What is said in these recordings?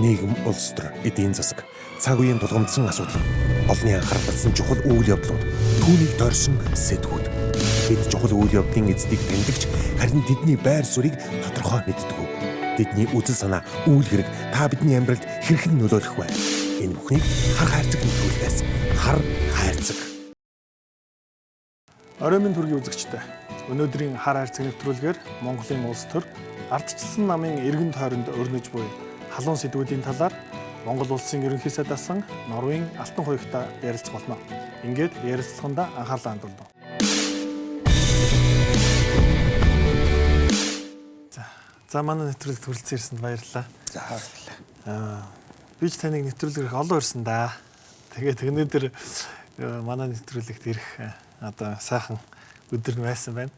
Нийгэм, улс төр, эдийн засаг, цаг үеийн тулгамдсан асуудал, олонний анхаарал татсан чухал үйл явдлууд, түүнийг дорсон сэдвүүд. Бид чухал үйл явдлын эздийг таньдагч харин тэдний байр суурийг тодорхой мэддэг. Тэдний үзэл санаа, үйл хэрэг та бидний амьдралд хэрхэн нөлөөлөх вэ? Энэ бүхнийг хар хайрцаг нэвтрүүлгээс хар хайрцаг. Оройн минь төргийн үзэгчтэй. Өнөөдрийн хар хайрцаг нэвтрүүлгээр Монголын улс төр ардчилсан намын эргэн тойронд өрнөж буй халуун сэдвүүдийн талаар Монгол улсын ерөнхий сайд асан Норвын Алтан хуягтай ярилцах болно. Ингээд ярилцлаганда анхаарлаа хандуулна. За манай нэвтрүүлэгт хүрэлцэн ирсэнд баярлалаа. За баярлалаа. Би ч таныг нэвтрүүлгээр их олон ирсэн да. Тэгээд өнөөдөр манай нэвтрүүлэгт ирэх одоо сайхан өдөр нь байсан байна.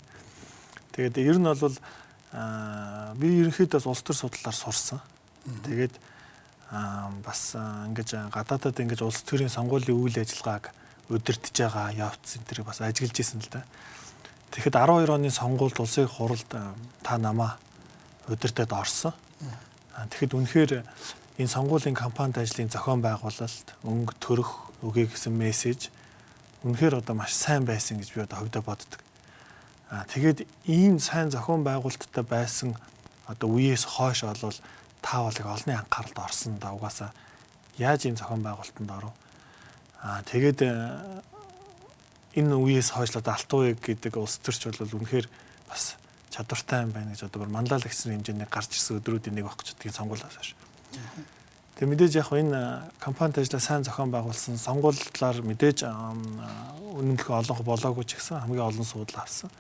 Тэгээд ер нь бол би ерөнхийдөө бас улс төр судлалаар сурсан. Тэгээд бас ингэж гадаадад ингэж улс төрийн сонгуулийн үйл ажиллагааг удирдах байгаа явц энэ тэрийг бас ажиглаж исэн л да. Тэгэхэд 12 оны сонгуульд улсын хуралд та намаа удирдаад орсон. Тэгэхэд үнэхээр энэ сонгуулийн кампанит ажлын зохион байгуулалт, өнгө төрөх, өгье гэсэн мессеж үнэхээр одоо маш сайн байсан гэж би одоо хувьдаа боддог. Тэгээд ийм сайн зохион байгуулалттай байсан одоо үеэс хойш олвол та бол их олонний анхааралд орсон да, угаасаа яаж ийм зохион байгуулалтанд оров. Тэгээд энэ үеэс хойш л одоо Алтан уяг гэдэг улс төрч бол үнэхээр бас чадвартай юм байна гэж одоо бүр манлайлагчны хэмжээний гарч ирсэн өдрүүдийн нэг байх гэж бодгийн сонгуулиас хойш. Тэгээд мэдээж яг энэ кампанит ажлаа сайн зохион байгуулсан сонгуулиар мэдээж үнэмлэх олон болоогүй ч гэсэн хамгийн олон суудлаа авсан.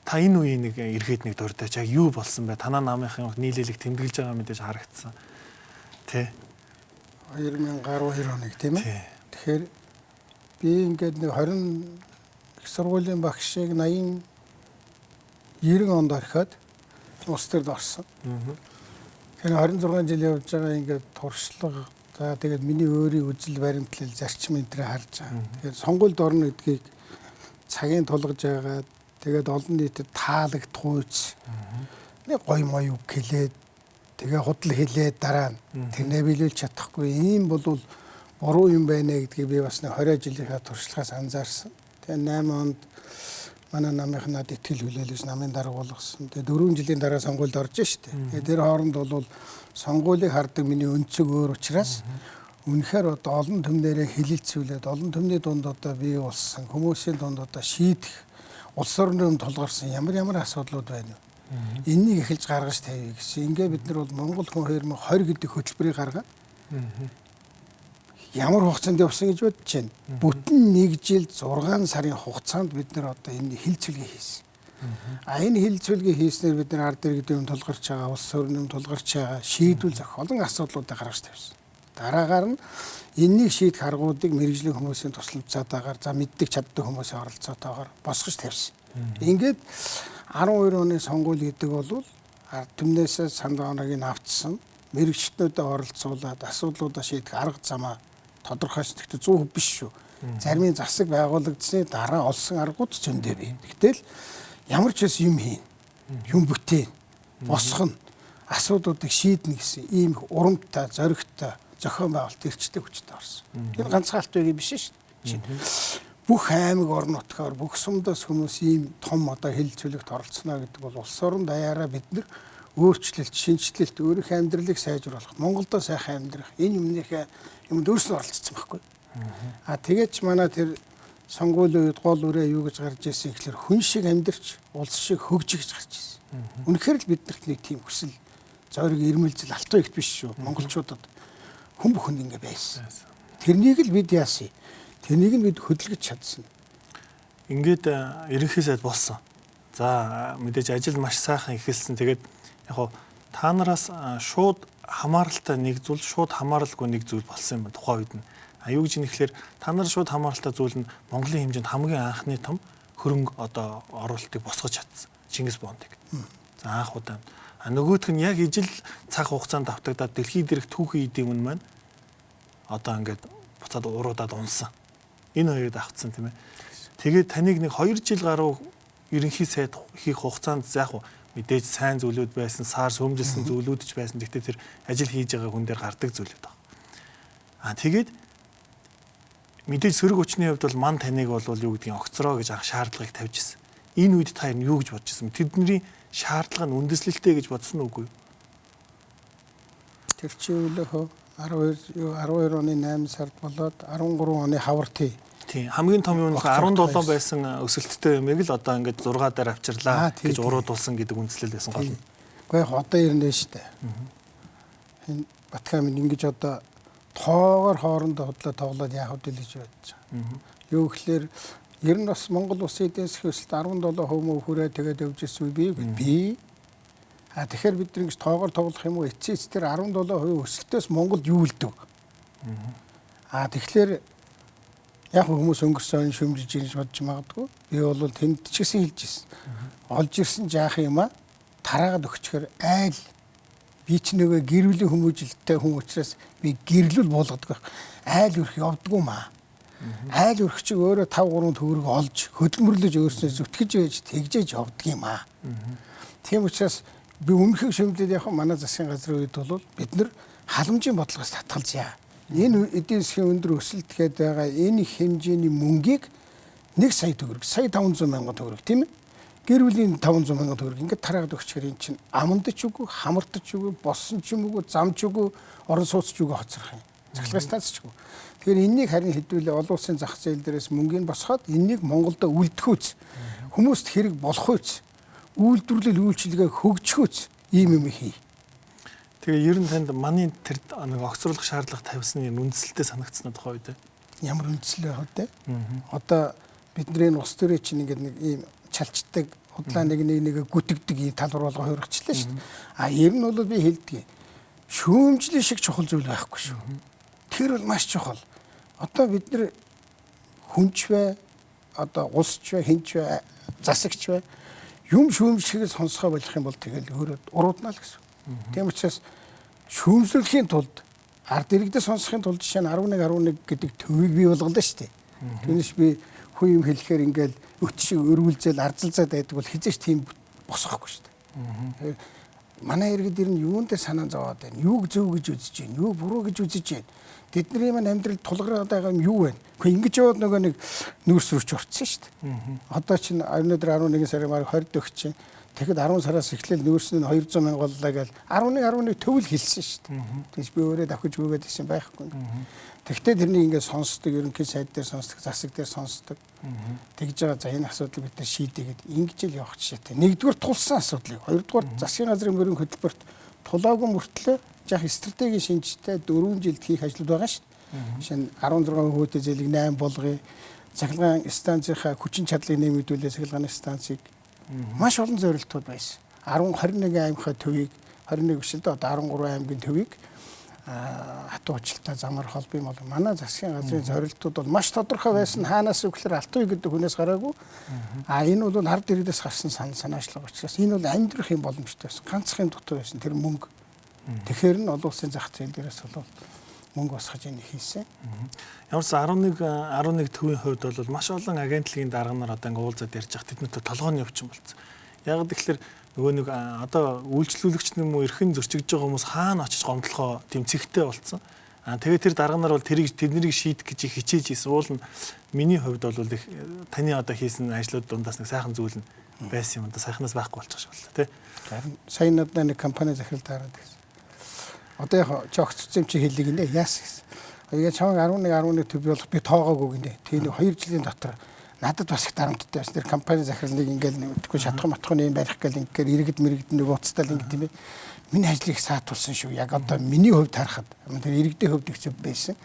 Та энэ үеийн нэг эргээд нэг дурдаач яг юу болсон бэ? Танаа намынхын нийлээлийг тэмдэглэж байгаа мэдээж харагдсан. Тэ. 2012 оныг тийм ээ. Тэгэхээр би ингээд нэг 20 их сургуулийн багш шиг 80 90 онд орхиод улс төрд орсон. Тэгэхээр 26 жил явж байгаа ингээд туршлага, за тэгээд миний өөрийн үзэл баримтлал, зарчим энэ тэрэ харж байгаа. Тэгэхээр сонгуульд орно гэдгийг цагийн тулгаж байгаа. Тэгээд олон нийтэд таалагдах үйц нэг гой мой үг хэлээд тэгээ худал хэлээд дараа нь тэрнээ биелүүлж чадахгүй ийм бол буруу юм байна гэдгийг би бас нэг 20 жилийнхаа туршлагаас анзаарсан. Тэгээ 8 онд манай намынх надад итгэл хүлээлгэж намын дарга болгосон. Тэгээ 4 жилийн дараа сонгуульд орж штэ. Тэгээ тэр хооронд бол сонгуулийг хардаг миний өнцөг өөр учраас үнэхээр одоо олон түмнэрээ хилэлцүүлээд олон түмний дунд одоо бий болсон хүмүүсийн дунд одоо шийдэх улс орны өмнө тулгарсан ямар ямар асуудлууд байна вэ? Эннийг эхэлж гаргаж тавья гэсэн. Ингээ бид нар бол Монгол хүн 2020 гэдэг хөтөлбөрийг гаргаад ямар хугацаанд явсан гэж бодож байна. Бүтэн 1 жил 6 сарын хугацаанд бид нар одоо энэ хилцүүлгээ хийсэн. А энэ хилцүүлгээ хийснээр бид нар ард иргэдийн өмнө тулгарч байгаа, улс орны өмнө тулгарч байгаа шийдвэл зөх олон асуудлуудыг гаргаж тавьсан. Дараагаар нь энэнийг шийдэх аргуудыг мэргэжлийн хүмүүсийн тусламжтайгаар, за мэддэг чаддаг хүмүүсийн оролцоотойгоор босгож тавьсан. Ингээд 12 оны сонгуул гэдэг бол ард түмнээсээ санал оноог нь авчсан, мэргэжтнүүдэд оролцуулаад асуудлуудаа шийдэх арга замаа тодорхойлсон. Гэхдээ 100% биш шүү. Зарим засаг байгуулагдсны дараа олсон аргууд зөндөө бий. Гэтэл ямар ч байсан юм хийн, юм бүтээн, босгоно, асуудлуудыг шийднэ гэсэн ийм их урамтай, зоригтой зохион байгуулалт эрчтэй хүчтэй орсон. Энэ ганцхан Алтан уягийн биш шүү дээ. Бүх аймаг орон нутгаар бүх сумдаас хүмүүс ийм том одоо хилцүүлэгт оролцсноо гэдэг бол улс орон даяараа бид нар өөрчлөлт, шинэчлэлт, өөрийнхөө амьдралыг сайжруулах, Монголдо сайхан амьдрах энэ юмныхаа юмд өөрснөө оролцсон байхгүй. А тэгээд ч манай тэр сонгуулийн үед гол үрээ юу гэж гарч ирсэн гэхэлэр хүн шиг амьдрч, улс шиг хөгжих гэж гарч ирсэн. Үнэхээр л биднэрт нэг тийм хүсэл, зориг, ирмэлзэл Алтан уягт биш шүү. Монголчуудад хүн бүхэнд ингэ байсан. Тэрнийг л бид яасан? Тэрнийг нь бид хөдөлгөж чадсан. Ингээд ерөнхий сайд болсон. За мэдээж ажил маш сайхан эхэлсэн. Тэгээд яг хоо та нараас шууд хамааралтай нэг зүйл, шууд хамааралгүй нэг зүйл болсон юм байна тухайн үед нь. А юу гэж нэхлээр та нар шууд хамааралтай зүйл нь Монголын хэмжээнд хамгийн анхны том хөрөнгө одоо оруулалтыг босгож чадсан. Чингис бондыг. За анх удаа. А нөгөөх нь яг ижил цаг хугацаанд давтагдаад дэлхий дээрх түүхийн эдийн үн маань одоо ингээд буцаад уруудаад унсан. Энэ хоёрыг давтсан тийм ээ. Тэгээд таныг нэг 2 жил гаруй ерөнхий сайд хийх хугацаанд заах уу Мэдээж сайн зүйлүүд байсан, саар шүүмжилсэн зүйлүүд ч байсан. Гэхдээ тэр ажил хийж байгаа хүн дээр гардаг зүйлүүд байна. Аа тэгээд мэдээж сөрөг хүчний хувьд бол ман таныг бол юу гэдгийг огцроо гэж анх шаардлагыг тавьж ирсэн. Энэ үед та юу гэж бодож ирсэн? Тэдний шаардлага нь үндэслэлтэй гэж бодсон уугүй юу? Тэр чи өглөөхөө 12 оны 8 сард болоод 13 оны хавар тий. Тийм. Хамгийн том юм нь 17 байсан өсөлттэй юмыг л одоо ингээд 6 дээр авчирлаа гэж уруудулсан гэдэг үндслэл байсан гол нь. Гэхдээ яг одоо ирнэ шүү дээ. Энэ Батхан минь ингэж одоо тоогоор хоорондоо худлаа тоглоод яах вэ гэж бодож байгаа. Юу гэхээр ер нь бас Монгол улсын эдийн засгийн өсөлт 17% мөн хүрээ тэгээд явж ирсэн үе би. А тэгэхээр бид нар ингэж тоогоор тоглох юм уу? Эцсийн эц тэр 17% өсөлтөөс Монголд юу үлдэв? А тэгэхээр яг хүмүүс өнгөрсөн он шүмжиж ирж бодож магадгүй. Би бол тэнд ч гэсэн хэлж ирсэн. Олж ирсэн жаах юм а тараагаад өгчхөр айл би ч нөгөө гэр бүлийн хүмүүжилттэй хүн учраас би гэрлүүл буулгадаг. Айл өрх явдггүй маа. Айл өрх чиг өөрөө 5 3 төгрөг олж хөдөлмөрлөж өөрснөө зүтгэж байж тэгжээж явдаг юм аа. Тийм учраас би өмнөхийг шүмжлээд яг манай засгийн газрын үед бол бид нар халамжийн бодлогоос татгалзъя. Энэ эдийн засгийн өндөр өсөлт гээд байгаа энэ хэмжээний мөнгийг 1 сая төгрөг, сая 500 мянган төгрөг тийм ээ. Гэр бүлийн 500 мянган төгрөг ингээд тараагаад өгчгээр эн чинь аманд ч үгүй, хамарт ч үгүй, болсон ч юм үгүй, зам ч үгүй, орон сууц ч үгүй хоцрох юм. Цахилгаан станц ч үгүй. Тэгэхээр энэнийг харин хэдүүлээ олон улсын зах зээл дээрээс мөнгийг босгоод энэнийг Монголдо үлдэхүүц, хүмүүст хэрэг болохуйц, үйлдвэрлэл үйлчилгээ хөгжихүүц ийм юм хий. Тэгээ ер нь танд манай тэр нэг огцруулах шаардлага тавьсан юм үндсэлтэй санагдсан тухай үед ямар үндсэл байх вэ? Одоо бидний энэ улс төрийн чинь ингээд нэг ийм чалчдаг, худлаа нэг нэг гүтгдэг ийм талбар болгоо хувиргачлаа шүү дээ. А ер нь бол би хэлдэг. Шүүмжлийн шиг чухал зүйл байхгүй шүү. Тэр бол маш чухал. Одоо бид нар хүнч бай, одоо улсч бай, хинч бай, засагч бай юм шүүмжлэхийг сонсгоо болох юм бол тэгэл өөрөө урууднаа л гэсэн. Тийм учраас шүүмжлэхийн тулд ард иргэдээ сонсохын тулд жишээ нь 11 11 гэдэг төвийг бий болголоо шүү дээ. Түүнээс би хүн юм хэлэхээр ингээл өт шиг өргүүлзэл арзалзаад байдаг бол хизээч тийм босгохгүй шүү дээ. Тэгэхээр манай иргэд ер нь юун дээр санаа зовоод байна? Юуг зөв гэж үзэж байна? Юуг буруу гэж үзэж байна? Тэдний маань амьдрал тулгараад байгаа юм юу вэ? Гэхдээ ингэж яваад нөгөө нэг нүүрс рүү ч орцсон шүү дээ. Одоо чинь өнөөдөр 11 сарын марг 20 дэх чинь тэгэхэд 10 сараас эхлээл нүүрс нь 200 мянга боллоо гэж 11 11 төвл хэлсэн шүү дээ. Тэгээс би өөрөө давхиж өгөөд ирсэн байхгүй. Тэгтээ тэрнийг ингээд сонсдог, ерөнхий сайд дээр сонсдог, засаг дээр сонсдог. Тэгж байгаа за энэ асуудлыг бид нар шийдэ гэд ингэж л явах жишээтэй. Нэгдүгээр тулсан асуудлыг, хоёрдугаар засгийн газрын мөрийн хөтөлбөрт тулаагүй мөртлөө жах стратегийн шинжтэй 4 жилд хийх ажлууд байгаа шүү дээ. Жишээ нь 16 хүүтэй зээлийг 8 болгоё. Цахилгаан станцынхаа хүчин чадлыг нэмэгдүүлээ цахилгааны станцыг маш олон зорилтууд байсан. 10 21 аймгийн төвийг 21 биш л дээ одоо 13 аймгийн төвийг хатуу хүчлэлтэй замаар холбоё бол манай засгийн газрын зорилтууд бол маш тодорхой байсан. Хаанаас гэхээр Алтан үе гэдэг хүнээс гараагүй. А энэ бол ард иргэдээс гарсан санаачлага учраас энэ бол амьдрах юм боломжтой байсан. Ганцхан дутуу байсан тэр мөнгө. Тэгэхээр нь олон улсын зах зээл дээрээс бол мөнгө босгож энэ хийсэн. Ямар ч 11 11 төвийн хувьд бол маш олон агентлагийн дарга нар одоо ингээ уулзаад ярьж байгаа тэднэрт толгойн явчин болцсон. Яг тэгэхээр нөгөө нэг одоо үйлчлүүлэгч юм уу эрхэн зөрчигдөж байгаа хүмүүс хаана очиж гомдлохоо тийм цэгтэй болцсон. Аа тэгээд тэр дарга нар бол тэрийг тэднийг шийдэх гэж хичээж исэн. Уул нь миний хувьд бол их таны одоо хийсэн ажлууд дундаас нэг сайхан зүйл нь байсан юм да. Сайхнаас байхгүй болчих шиг боллоо тий. Харин сая надад нэг компани захирал таарад гэсэн. Одоо яг чи огцсон юм чи хэллийг нэ яасан гэсэн. Я чамайг 11 11 төв болох би тоогоогүй гинэ. Тэгээ нэг 2 жилийн дотор надад бас их дарамттай байсан. Тэр компани захирлыг ингээл мэдхгүй шатах матах юм барих гэл ингээр иргэд мэрэгд нэг уцтаал ингэ тийм ээ. Миний ажлыг саатуулсан шүү. Яг одоо миний хувьд харахад тэр иргэдийн хувьд их зөв байсан.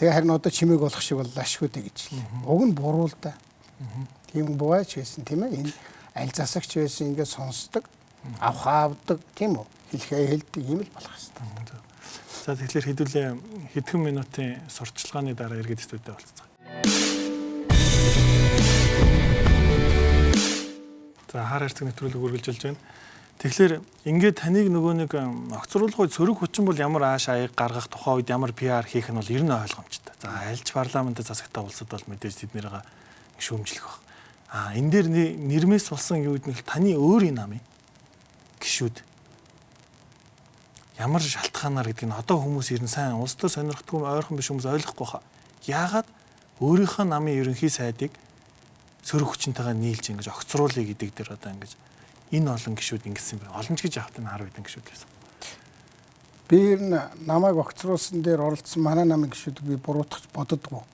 Тэгээ харин одоо чимээг болох шиг боллоо шүү дээ гэж. Уг нь буруу л да. Тийм бугаач байсан тийм ээ. Энэ аль засагч байсан ингээд сонсдог, авах авдаг тийм үү? Хэлхээ хэлдэг юм л болох хэрэгтэй. За тэгэхээр хэдүүлээ хэдхэн минутын сурчлагын дараа иргэд студид болцсон. За хаар хайрцаг нэвтрүүлэг үргэлжилж байна. Тэгэхээр ингээд таныг нөгөө нэг огцруулах үед сөрөг хүчин бол ямар ааш аяг гаргах тухайн үед ямар PR хийх нь бол ер нь ойлгомжтой. За альж парламентад засагтай улсад бол мэдээж тэднэрийг шүүмжлэх баг. А энэ дээр нэрмээс болсон юу гэдэг нь таны өөрийн нам юм. гишүүд ямар шалтгаанаар гэдгийг нь одоо хүмүүс ер нь сайн улс төр сонирхдаггүй ойрхон биш хүмүүс ойлгохгүй хаа. Яагаад өөрийнхөө намын ерөнхий сайдыг сөрөг хүчинтэйгээ нийлж ингэж огцруулъя гэдэг дээр одоо ингэж энэ олон гишүүд ингэсэн юм байна. Олон ч гэж явахтай 10 хэдэн гишүүд байсан. Би ер нь намайг огцруулсан дээр оролцсон манай намын гишүүдийг би буруутгах бододгоо.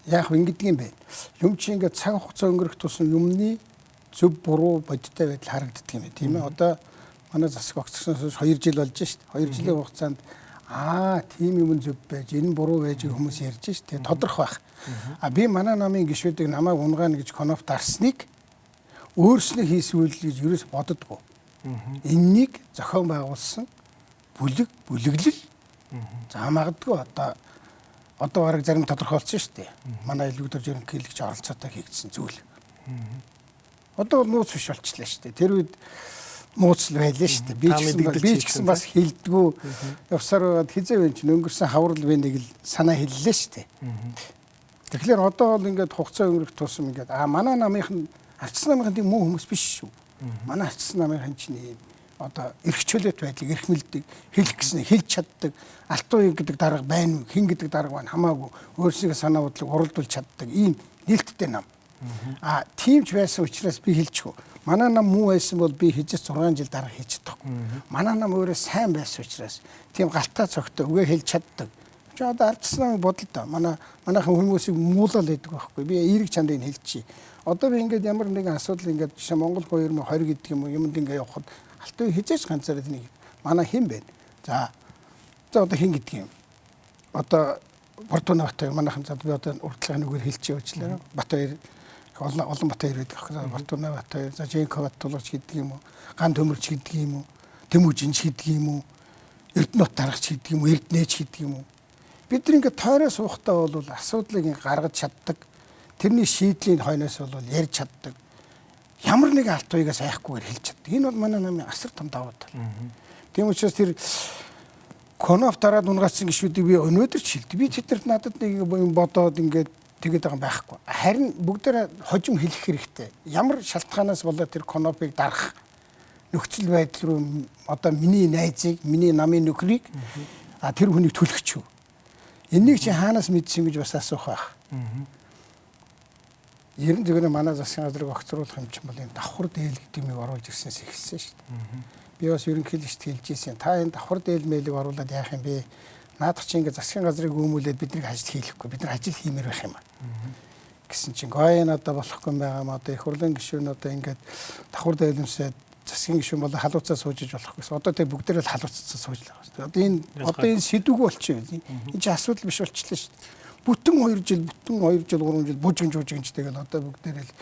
Яг ингэдэг юм байна. Юм чи ингээд цаг хугацаа өнгөрөх тусам юмны зөв буруу бодиттой байдал харагддаг юм байна. Тийм ээ. Одоо манай засаг огцрсноос 2 жил болж шít. 2 жилийн хугацаанд тийм юм зөв байж, энэ буруу байж хүмүүс ярьж шít. Тэгээ тодорхой байх. А би манай намын гишүүдийг намайг унгаана гэж коноп дарсныг өөрснөө хийсэн үйл гэж ерөөс бододгоо. Эннийг зохион байгуулсан бүлэг бүлэглэл. За магадгүй одоо бараг зарим тодорхойлсон шүү дээ. Манай илүүг дөрж ерөнхийлөгч оролцоотой хийгдсэн зүйл. Одоо бол нууц биш болчихлоо шүү дээ. Тэр үед нууц л байлаа шүү дээ. Би ч гэсэн бас хилдэггүй явсаар байгаад хизээ вэ чинь өнгөрсөн хаврал би нэг л санаа хэллээ шүү дээ. Тэгэхээр одоо бол ингээд хугацаа өнгөрөх тусам ингээд манай намынх нь арчсан намынх нь тийм муу хүмүүс биш шүү. Манай арчсан намынх чинь ийм одоо эрх чөлөөт байдлыг эрхмэлдэг, хэлэх гэсэн хэлж чаддаг, алтан үе гэдэг дарга байна уу, хэн гэдэг дарга байна хамаагүй өөрсдийнхөө санаа бодлыг уралдуулж чаддаг ийм нээлттэй нам. А тийм ч байсан учраас би хэлчихв. Манай нам муу байсан бол би хизээ 6 жил дарга хийж чадахгүй. Манай нам өөрөө сайн байсан учраас тийм галтаа цогтой үгээ хэлж чаддаг. Чи одоо ардсан намыг бодол доо. Манайхан хүмүүсийг муулаад байдаг байхгүй. Би эерэг чандыг хэлчихье. Одоо би ингээд ямар нэгэн асуудал ингээд жишээ Монгол 2020 гэдэг юм уу юмд ингээд явхад алтан хизээч ганцаараа тэнийг манай хэн бэ? За одоо хэн гэдэг юм? Одоо Бортуна Бат хоёр манайхан за би одоо урдлагын үгээр хэлчихье уучлаарай. Бат хоёр олон бат хоёр байдаг байхгүй. Бортуна Бат хоёр, за Женко Бат тулгач гэдэг юм уу? Ган төмөрч гэдэг юм уу? Тэмүүжинч гэдэг юм уу? Эрдэнэт даргач гэдэг юм уу? Эрдэнэч гэдэг юм уу? Бид нар ингээд тойроо суухтаа бол асуудлыг гаргаж чаддаг. Тэрний шийдлийн хойноос бол ярьж чаддаг. Ямар нэгэн алт уйгаас айхгүйгээр хэлж чаддаг. Энэ бол манай намын асар том давуу тал. Тийм учраас тэр коноп дараад унгаацсан гишүүдийг би өнөөдөр ч хэлдэг. Би тэднэрт надад нэг юм бодоод ингээд тэгээд байгаа юм байхгүй. Харин бүгдээрээ хожим хэлэх хэрэгтэй. Ямар шалтгаанаас болоод тэр конопыг дарах нөхцөл байдал руу одоо миний найзыг, миний намын нөхрийг тэр хүнийг түлхэж юу. Энийг чи хаанаас мэдсэн гэж бас асуух байх. Ер нь зөвхөн манай засгийн газрыг огцруулах юм чинь бол энэ давхар дээл гэдэг юмыг оруулж ирсэнээс эхэлсэн шүү дээ. Би бас ерөнхийлөгчд хэлж ирсэн. Та энэ давхар дээл мэлийг оруулаад яах юм бэ? Наадах чи ингээд засгийн газрыг өмүүлээд биднийг ажил хийлэхгүй. Бид нар ажил хиймээр байх юм аа. Гэсэн чинь гой энэ одоо болохгүй юм байгаа юм. Одоо их хурлын гишүүн одоо ингээд давхар дээлэмсээ засгийн гишүүн болоо халууцаа сууж иж болохгүй гэсэн. Одоо тэг бүгдээрээ л халууцаа сууж л байгаа шүү дээ. Одоо энэ сэдвгүй болчих юм. Энэ чинь асуудал биш болчихлоо шүү дээ. Бүтэн 2 жил, 3 жил бужигнж тэгэл одоо бүгдээрээ л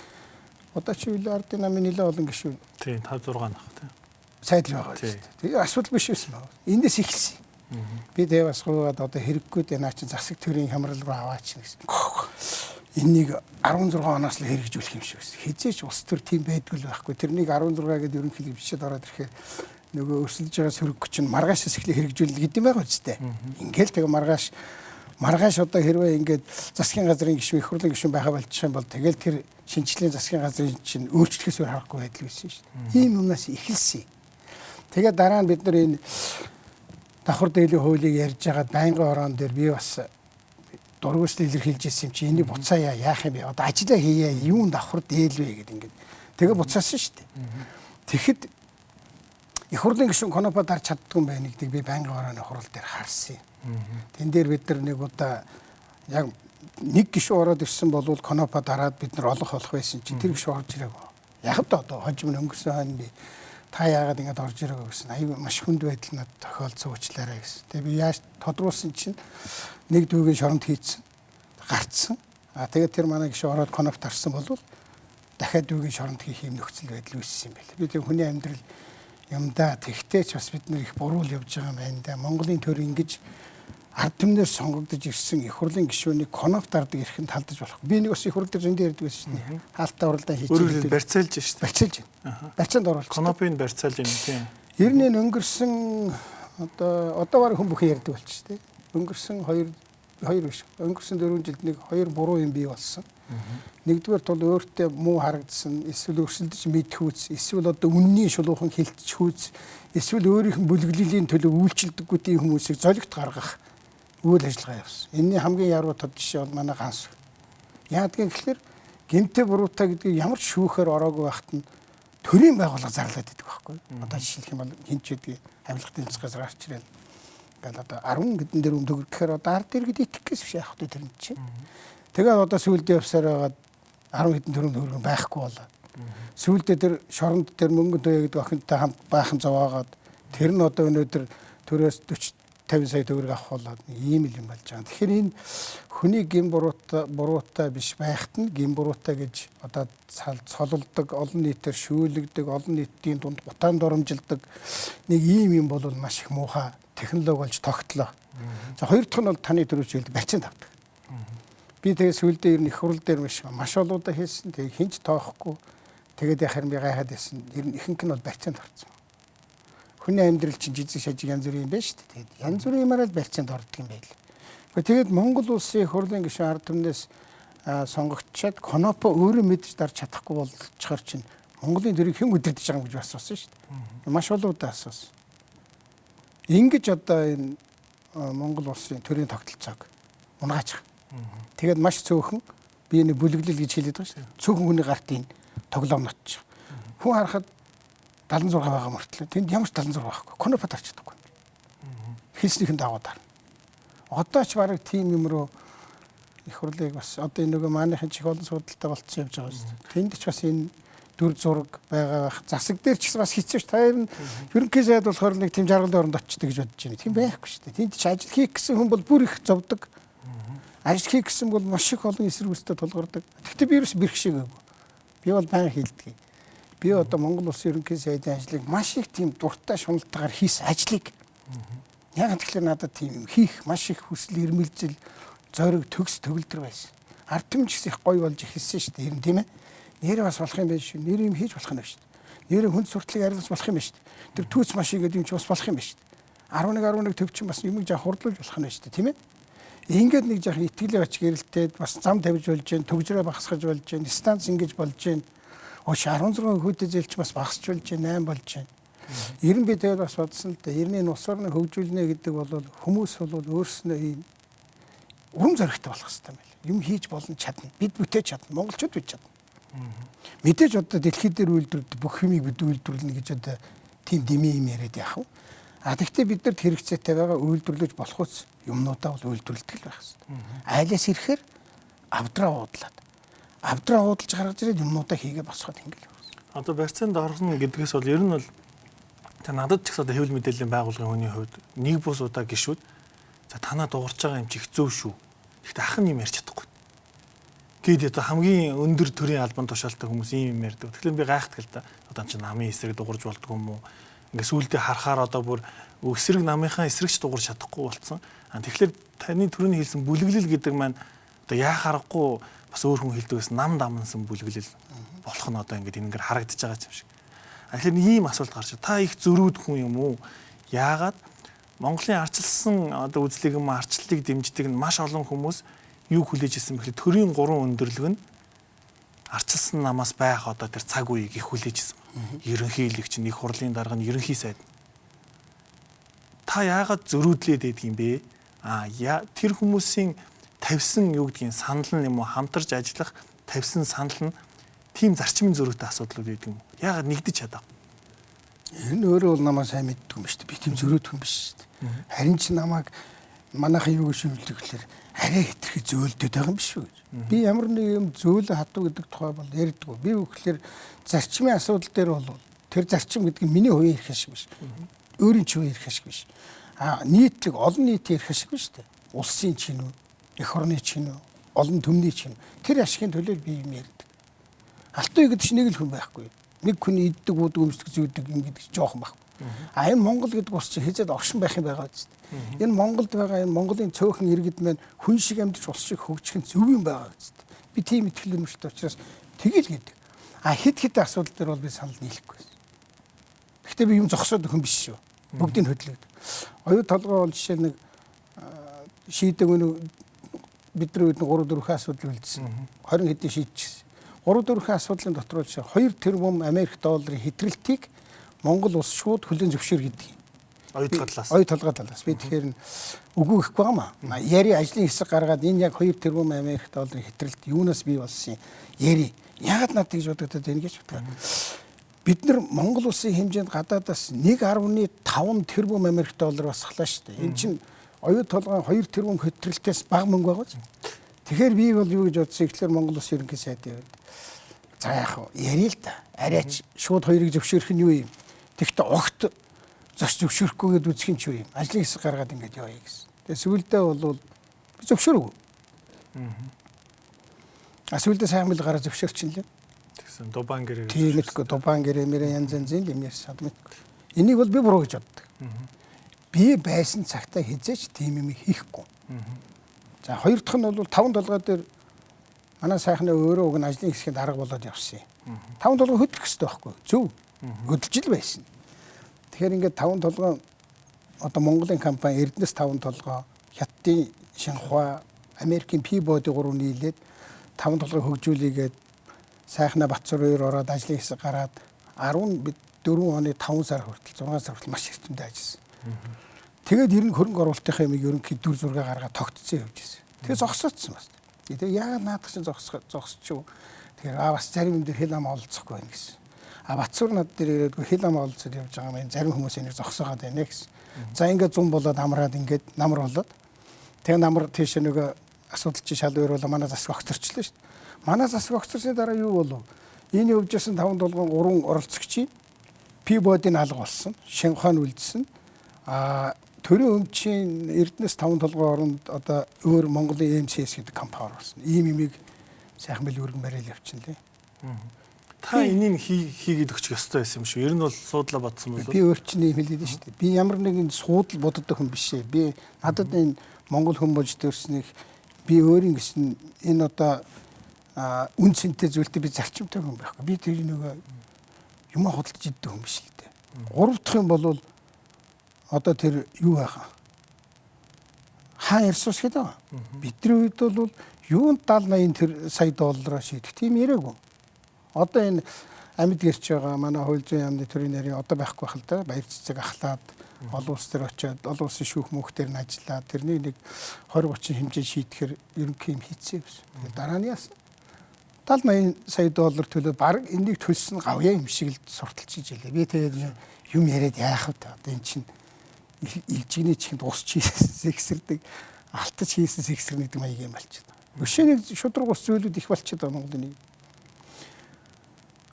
одоо чи үл ардын намын нэлээд олон гишүүн. Тийм 5 6 нах тийм. Сайдл байгаа шүү дээ. Тэгээ асуудал биш байсан байна. Эндээс эхэлсэн. Би тэгээ бас гуйгаад одоо хэрэггүй дээ наа чи засаг төрийн хямрал руу аваач гэсэн. Энийг 16 оноос л хэрэгжүүлэх юм шиг байсан. Хизээч улс төр тийм байдгүй л байхгүй. Тэрнийг 16 гэдээ ерөнхийлөг бичээд ороод ирэхээр нөгөө өрсөлдөж байгаа сөрөг чинь маргаашаас эхлээ хэрэгжүүлнэ гэдэг юм байгаа үстэй. Ингээл тэгээ маргааш одоо хэрвээ ингээд засгийн газрын гишүүн, их хурлын гишүүн байха болчих юм бол тэгэл тэр шинжлэлийн засгийн газрын чинь өөрчлөхөөс өөр харахгүй байдал байсан шүү дээ. Ийм юмнаас эхэлсэн. Тэгээд дараа нь бид нар энэ давхар дээлийн хуулийг ярьж байгаад байнгын ороон дээр би бас дургүйсэл илэрхийлж ирсэн юм чи энийг буцаая яах юм бэ? Одоо ажиллаа хийе, юун давхар дээл вэ гэдэг ингээд тэгээ буцаасан шүү дээ. Тэгэхэд их хурлын гишүүн конопо дарж чаддгүй юм байна гэдгийг би байнгын орооны хурал дээр харсан юм. Тэн дээр бид нар нэг удаа яг нэг гишүүн ороод ирсэн бол конопо дараад бид нар олох болох байсан чи тэр гишүүн орж ирээгүй. Яг л одоо хожим нь өнгөрсөн хойно би та яагаад ингэж орж ирээгүй гэсэн аюу маш хүнд байдал надад тохиолдсон уучлаарай гэсэн. Тэгээ би яаж тодруулсан чинь нэг дүүгийн шоромт хийцэн гарцсан. А тэгээд тэр манай гишүүн ороод коноп тарсан бол дахиад дүүгийн шоромт хийх юм нөхцөл байдал үүссэн юм байна. Би тэг хүний амьдрал юмдаа тэгтээ ч бас бид нэр их буруу л явж байгаа юм байна да. Монголын төр ингэж ард түмнээс сонгогдож ирсэн их хурлын гишүүнийг коноп дардаг эрхэнд талдаж болохгүй. Би нэг бас их хурл дээр зөндөө ярьдаг байсан шүү дээ. Хаалтаа уралдаан хийж өөрөөр барьцаалж шүү дээ. Барьцаалж байна. Барьцаанд оруулж. Конопыг барьцаалж байна тийм. Ер нь өнгөрсөн одоо баг хүн бүхэн ярьдаг болчих шүү дээ. Өнгөрсөн 2 хоёр биш. Өнгөрсөн 4 жилд нэг хоёр буруу юм бий болсон. Нэгдүгээр тул өөртөө муу харагдсан, эсвэл өрсөлдөж мэдхүүц, эсвэл одоо үнний шулуухан хилтчихүүц, эсвэл өөрийнх нь бүлэглэлийн төлөө үйлчилдэггүй тийм хүмүүсийг золигт гаргах үйл ажиллагаа явсан. Энэний хамгийн яруу тод жишээ бол манай ганс. Яадаг гэхээр гэмтэй буруутай гэдгийг ямар ч шүүхээр ороогүй байхад нь төрийн байгууллага зарлаад идэг байхгүй. Одоо жишээлх юм бол хинч гэдгийг авилгын тэмцэх газар гарч ирэл. Ингээл одоо 10 хэдэн дээр өмдөг гэхээр одоо ард иргэд итгэх гэсэн биш яах вэ тэр нь чинь. Тэгээд одоо сүүлдээ явсаар байгаад 10 хэдэн төрөнд хөргөн байхгүй болоо. Сүүлдээ тэр шоронд тэр мөнгө төе гэдэг охинтой хамт баахан зовоогоод тэр нь одоо өнөөдөр төрөөс 40 50 сая төгрөг авах болоод ийм л юм болж байгаа. Тэгэхээр энэ хүний гэм буруутай биш байхад нь гэм буруутай гэж одоо цололдог, олон нийтээр шүүлэгдэг, олон нийтийн дунд гутаан дурамжилдаг нэг ийм юм бол маш их муухай технологи болж тогтлоо. За хоёр дахь нь бол таны түрүүч хэлд барьцаанд авдаг. Би тэгээ сүүлдээ ер нь их хурал дээр маш олоудаа хийсэн. Тэгээ хинч тоохгүй. Тэгээд яхаар би гайхаад байсан. Ер нь ихэнх нь бол барьцаанд орсон. Хүний амьдрал чинь жижиг шажиг янз бүрийн юм байна шүү дээ. Тэгээд янз бүрийн юмараа л барьцаанд ордог юм байл. Тэгээд Монгол улсын их хурлын гишүүн ард түмнээс сонгогдчоод Конопо өөрөө мэдж дарж чадахгүй болчихоор чинь Монголын төрийг хэн удирдах байгаа юм гэж асуусан шүү дээ. Маш олоудаа асуусан. Ингэж одоо энэ Монгол улсын төрийн тогтолцоог унгаачих. Тэгээд маш цөөхөн би энэ бүлэглэл гэж хэлээд байгаа шүү дээ. Цөөхөн хүний гарт энэ тоглоом нотчих. Хүн харахад 76 байгаа мөртлөө тэнд ямар ч 76 байхгүй. Конопо тарч чадахгүй. Хэлснийхэн дагуу дарна. Одоо ч бараг тийм юм руу их хурлыг бас одоо энэ нөгөө манайхын чих олон судалтай болцсон явж байгаа шүү дээ. Тэнд ч бас энэ дүр зураг байгаа байх. Засаг дээр ч гэсэн бас хэцүү ш. Та ер нь ерөнхий сайд болохоор нэг тийм жаргалын оронд очдөг гэж бодож байна. Тийм байхгүй шүү дээ. Тэнд ч ажил хийх гэсэн хүн бол бүр их зовдөг. Ажил хийх гэсэн бол маш их олон эсэргүүцтэй тулгардаг. Гэхдээ би ерөөс бэрх шиг үгүй. Би бол баян хэлдэг. Би одоо Монгол улсын ерөнхий сайдын ажлыг маш их тийм дуртай шуналтайгаар хийс ажлыг. Яг тэгэхээр надад тийм юм хийх маш их хүсэл эрмэлзэл зориг төгс төгөлдөр байсан. Ард түмэн ч гэсэн их гоё болж эхэлсэн шүү дээ. Ер нь тийм ээ. Нэрээ бас болох юм байна шүү. Нэр юм хийж болох юм байна шүү. Нэрээ хүнд суртлыг арилгаж болох юм байна шүү. Тэр түүц машин гэдэг юм чи бас болох юм байна шүү. 11 11 төвчин бас юмыг жаа хурдлуулж болох юм байна шүү, тийм ээ. Ингээд нэг жаахан итгэлээ оч гэрэлтээд бас зам тавьж болж гэн, төгжрөө багасгаж болж гэн, станц ингэж болж гэн. Оош 16 хүйтэй зээлч бас багасч болж гэн, 8 болж гэн. Ер нь би тэгээд бас бодсон л да. Ер нь энэ улс орныг хөгжүүлнэ гэдэг бол хүмүүс бол өөрснөө ийм урам зоригтой болох хэрэгтэй юм байна. Юм хийж болно чадна. Бид бүтээж чадна. Монголчууд бид чадна. Мэдээж одоо дэлхий дээр үйлдвэрлэдэг бүх юмыг бид үйлдвэрлэнэ гэж одоо тийм дэмий юм яриад яах вэ? А тэгвэл бид нарт хэрэгцээтэй байгаа үйлдвэрлэж болох үс юмнуудаа бол үйлдвэрлэдэг л байх хэрэгтэй. Айлаас ирэхээр авдраа уудлаад авдраа уудалж гаргаж ирээд юмнуудаа хийгээ босгоод ингэл байх. Одоо барьцаанд орно гэдгээс бол ер нь бол та надад ч гэсэн одоо хэвлэл мэдээллийн байгууллагын хүний хувьд нэг бус удаа гişүүд за танаа дуурч байгаа юм чи их зөв шүү. Гэхдээ ах нь юм ярьж чадахгүй. Гээд одоо хамгийн өндөр төрийн албан тушаалтай хүмүүс ийм юм ярьдаг. Тэгэхээр би гайхдаг л да. Одоо чи намын эсрэг дуурж болдгоо юм уу? Ингээ сүүлдээ харахаар одоо бүр эсрэг намынхаа эсрэгч дуурж чадахгүй болцсон. А тэгэхээр таны түрүүний хэлсэн бүлэглэл гэдэг маань одоо яах аргагүй бас өөр хүн хэлдэг байсан нам дамнсан бүлэглэл болох нь одоо ингээд энэгээр харагдаж байгаа юм шиг. А тэгэхээр ийм асуулт гарч. Та их зөрүүд хүн юм уу? Яагаад Монголын арчилсан одоо үзлийг юм арчлалыг дэмждэг нь маш олон хүмүүс юу хүлээж ирсэн бэхлээр төрийн гурван өндөрлөг нь арчилсан намаас байх одоо тэр цаг үеийг их хүлээж ирсэн. Ерөнхий хэлэгч нь их хурлын дарга нь ерөнхий сайд. Та яагаад зөрүүдлээд байдаг юм бэ? А тэр хүмүүсийн тавьсан юу гэдгийг санал нь юм уу хамтарч ажиллах тавьсан санал нь тийм зарчмын зөрүүтэй асуудлууд байдаг юм уу? Яагаад нэгдэж чадав? Энэ өөрөө бол намайг сайн мэддэг юм шүү дээ. Би тийм зөрөөдөх юм биш шүү дээ. Харин ч намайг манайхан юу гэж шивлэх гэхээр арай хитрхи зөөлдөд байгаа юм биш үү гэж. Би ямар нэг юм зөөлө хатуу гэдэг тухай бол ярьдаггүй. Би гэхээр зарчмын асуудал дээр бол тэр зарчим гэдэг нь миний хувийн эрх ашиг биш. Өөрийн ч хувийн эрх ашиг биш. А нийтлэг олон нийтийн эрх ашиг биш үү? Улсын ч гинүү, эх орны ч гинүү, олон түмний ч гинүү. Тэр ашигын төлөө би юм ярьдаг. Алтан гэдэг чинь нэг л хүн байхгүй. Нэг хүний иддэг, уудаг, өмсдөг, зүүдэг юм гэдэг чинь жоохон байхгүй. А энэ Монгол гэдэг улс чинь хизээд оршин байх юм байгаа биз дээ. Энэ Монголд байгаа энэ Монголын цөөхөн иргэд маань хүн шиг амьдарч улс шиг хөгжих нь зөв юм байгаа биз дээ. Би тийм итгэл үнэмшилтэй учраас тэгэл гэдэг. А хэд хэд асуудал дээр бол би санал нийлэхгүй байсан. Гэхдээ би юм зогсоод хүн биш шүү. Бүгдийг хөдлөөд. Оюу толгой бол жишээ нэг шийдэг өнөө бидний үед 3-4 асуудал үлдсэн. 20 хэдэн шийдчихсэн. 3-4 асуудлын дотор бол 2 тэрбум Америк долларын хэтрэлтийг Монгол улс шууд хүлээн зөвшөөр гэдэг юм. Оюу талаас. Оюу толгой талаас. Би тэгэхээр үгүй гэхгүй байгаа маа. Яри ажлын хэсэг гаргаад энэ яг 2 тэрбум Америк долларын хэтрэлт юунаас бий болсон юм. Яри. Яагаад надад ингэж бодогдоод байна гэж бодлоо. Бид нар Монгол улсын хэмжээнд гадаадаас 1.5 тэрбум Америк доллар басглаа шүү дээ. Энэ чинь оюу толгойн 2 тэрбум хэтрэлтээс бага мөнгө байгаа биз? Тэгэхээр би бол юу гэж бодсон ихлээр Монгол улсын ерөнхий сайдын хувьд за яах вэ? Яри л та. Арайч шууд хоёрыг зөвшөөрөх нь юу юм? Тэгэхдээ огт зоч зөвшөөрөхгүй гэдээ үзэх нь ч юу юм? Ажлын хэсэг гаргаад ингэж явъя гэсэн. Тэгээ сүүлдээ бол би зөвшөөрөөгүй. А сүүлдээ сайн мэл гараа зөвшөөрчин лээ. Тэгсэн Дубан гэрээ. Тийм мэдгүй Дубан гэрээ мэрэ янз янзын юм ярьсан мэдгүй. Энийг бол би буруу гэж боддог. Би байсан цагтаа хизээч тийм юм хийхгүй. За хоёр дахь нь бол таван толгой дээр манай сайхны өөрөө уг нь ажлын хэсгийн дарга болоод явсан юм. Таван толгой хөдлөх хэрэгтэй байхгүй зөв. Хөдөлж л байсан. Тэгэхээр ингээд таван толгой одоо Монголын компани Эрдэнэс таван толгой, Хятадын Шинхуа, Америкийн Peabody гурав нийлээд таван толгой хөгжүүлээгээд сайхнаа Батцуур хоёр ороод ажлын хэсэг гараад 14 оны 5 сар хүртэл 6 сар хүртэл маш эрчимтэй ажилласан. Тэгээд ер нь хөрөнгө оруулалтынхаа юмыг ерөнхий дүр зураг гаргаад тогтцсон явж байсан. Тэгээд зогсоодсон бас. Тэгээд яагаад наадах чинь зогсчихв. Тэгэхээр бас зарим юм дээр хэл ам олцохгүй байх гэсэн. А Батцуур над дээр ирээдгүй хэл ам олцоод явж байгаа юм. Зарим хүмүүс энийг зогсоогоод байна гэсэн. За ингээд зун болоод амраад ингээд намар болоод тэгээ намар тийш нөгөө асуудал чи шал өөр болоо манай засаг огцорчлоо шүү дээ. Манай засаг огцорсны дараа юу болов? Энэ явж байсан таван толгойн гурван оролцогчийн Peabody-н алга болсон, Шинхуа нь үлдсэн. А төрийн өмчийн Эрдэнэс таван толгой оронд одоо өөр Монголын MCS гэдэг компани орсон. Ийм имийг сайхан бэл өргөн барайл явчихна лээ. Та энийг хийгээд өгчих ёстой байсан юм шүү. Ер нь бол суудлаа бодсон болов. Би өөр чинь юм хэлээд шүү дээ. Би ямар нэгэн суудал боддог хүн биш ээ. Би надад энэ Монгол хүн болж төрснийг би өөрийн гэсэн энэ одоо үн цэнтэй зүйлтэй би зарчимтай хүн байхгүй. Би тэр нөгөө юм худалдаж иддэг хүн биш л дээ. Гурав дахь юм бол одоо тэр юу байхаа? Хаан Эрсус гэдэг байгаа. Бидний үед бол юунд 70 80 тэр сая доллараар шийдэх тийм яриаггүй. Одоо энэ амьд гэрч байгаа манай хууль зүйн яамны төрийн нарийн одоо байхгүй хэл да. Баяр цэцэг ахлаад олон улс төр очиод олон улсын шүүх мөнх дээр нь ажиллаад тэрний нэг 20 30 хэмжээ шийдэхэр ерөнхий юм хийцээ гэсэн. Тэгээд дараа нь яасан? 70 80 сая доллар төлөө баг энийг төлсөн гавьяа юм шиг л сурталчилж илээ. Би тэгээд юм яриад яах вэ? Одоо эн чинь илжигний чихэнд ус хийсэн сэгсэрдэг, алтаж хийсэн сэгсэрнэ гэдэг маяг юм болчиход. Өшөө нэг шудраг ус зүйлүүд их болчиход байгаа Монголын нэг.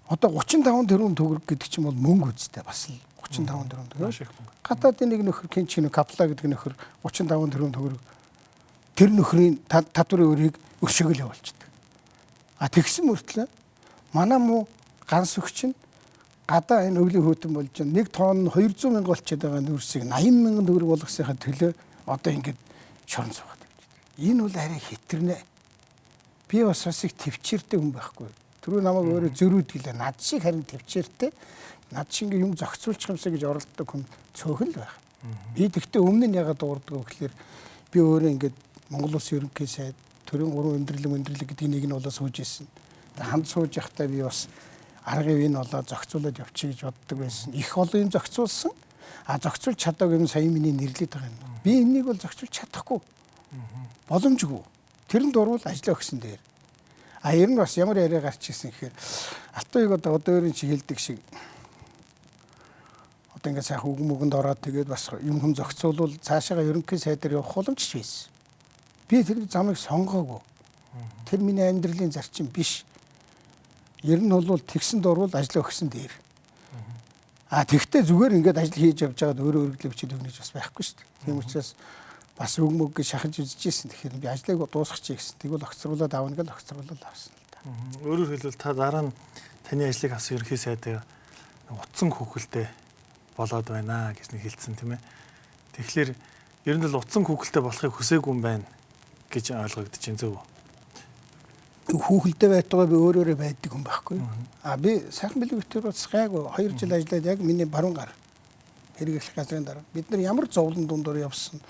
Одоо 35 тэрбум төгрөг гэдэг чинь бол мөнгө үстэй бас л 35 тэрбум төгрөг. Маш их мөнгө. Гадаадын нэг нөхөр кин чинь Капла гэдэг нөхөр 35 тэрбум төгрөг тэр нөхрийн татварын өрийг өршөөгөл явуулчихдаг. А тэгсэн мөртлөө манай муу ганц өгч нь гадаа энэ өвлийн хөтөн болж нэг тонн 200 мянга болчиход байгаа нүүрсийг 80 мянган төгрөг болгосныхаа төлөө одоо ингэж шорон суугаад явж байна. Энэ бол арай хэтэрнэ. Би бас их төвчээртэй хүн байхгүй. Түрүү намайг өөрөө зөрүүд гэлээ. Над шиг харин төвчээртэй. Над шиг юм зохицуулчих юмсаа гэж оролддог хүн цөөхөн л байх. Би тэгтээ өмнө нь ягаад дуурдаг вэ гэхлээр би өөрөө ингээд Монгол Улсын ерөнхий сайд төрийн гурван өндөрлөг гэдэг нэг нь болоо сууж исэн. Хамт сууж явахдаа би бас аргыг энэ болоо зохицуулаад явчих гэж боддог байсан. Их олон юм зохицуулсан. А зохицуулж чадаагүй юм сая миний нэрлээд байгаа юм. Би энэнийг бол зохицуулж чадахгүй. Боломжгүй. Тэрэнд дурвал ажиллаа өгсөн дээр. А ер нь бас ямар яриа гарч ирсэн гэхээр Алтан уйг одоо өөрийн чи хэлдэг шиг одоо ингээд сайхан үг мөгөнд ороод тэгээд бас юм хүм зохицуулвал цаашаага ерөнхий сайдаар явах боломж ч байсан. Би тэр замыг сонгоогүй. Тэр миний амьдралын зарчим биш. Ер нь бол тэгсэн дурвал ажлаа өгсөн дээр. А тэгтээ зүгээр ингээд ажил хийж явж байгаад өөрөө өргөдлөө бичээд өгнө гэж бас байхгүй шүү дээ. Тийм учраас бас үг мөг гэж шахаж үзчихсэн. Тэгэхээр би ажлыг дуусгачих гэсэн. Тэгвэл огцруулаад авна гэж огцруулаад авсан л да. Өөрөөр хэлбэл та дараа нь таны ажлыг авсан ерөнхий сайд утсан хүүхэлтэй болоод байна гэж нэг хэлсэн тийм ээ. Тэгэхээр ер нь л утсан хүүхэлтэй болохыг хүсээгүй юм байна гэж ойлгогдож байна зөв үү? Хүүхэлдэй байтугай би өөрөөрөө байдаг хүн байхгүй. А би сайхан бэлэг битүүр бас гайгүй 2 жил ажиллаад яг миний баруун гар Хэрэг эрхлэх газрын дарга. Бид нар ямар зовлон дундуур явсан,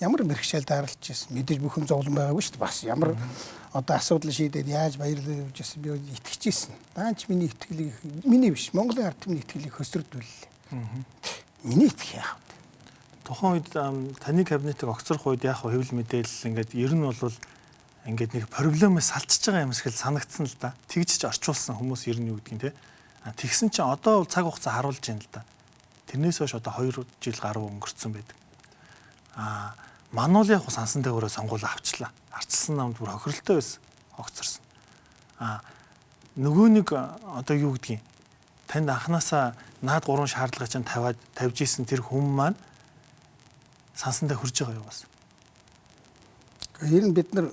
ямар бэрхшээл даралж ирсэн. Мэдээж бүх юм зовлон байгаагүй шүү дээ. Бас ямар одоо асуудал шийдээд яаж баярлал явж ирсэн би итгэж ирсэн. Даанч миний итгэлийг миний биш, Монголын ард түмний итгэлийг хөсөрдүүллээ. Миний итгэх яах вэ? Тухайн үед таны кабинетыг огцрох үед яг хэвлэл мэдээлэл ингээд ер нь бол ингээд нэг проблемээс салчиж байгаа юм шиг л санагдсан л да. Тэгж ч орчуулсан хүмүүс ер нь юу гэдгийг те. Тэгсэн чинь одоо цаг хугацаа харуулж байна л да. Тэрнээс хойш одоо 2 жил гаруй өнгөрцөн байдаг. Мануул яг сансан дээгүүрээ сонгуул авчлаа. Арчилсан намд бүр хохиролтой байсан. Огцорсон. Нөгөө нэг одоо юу гэдгийг танд анханасаа наад 3 шаардлага чинь тавиад тавьж исэн тэр хүн маань сансандаа хурж байгаа юу бас. Ер нь бид нар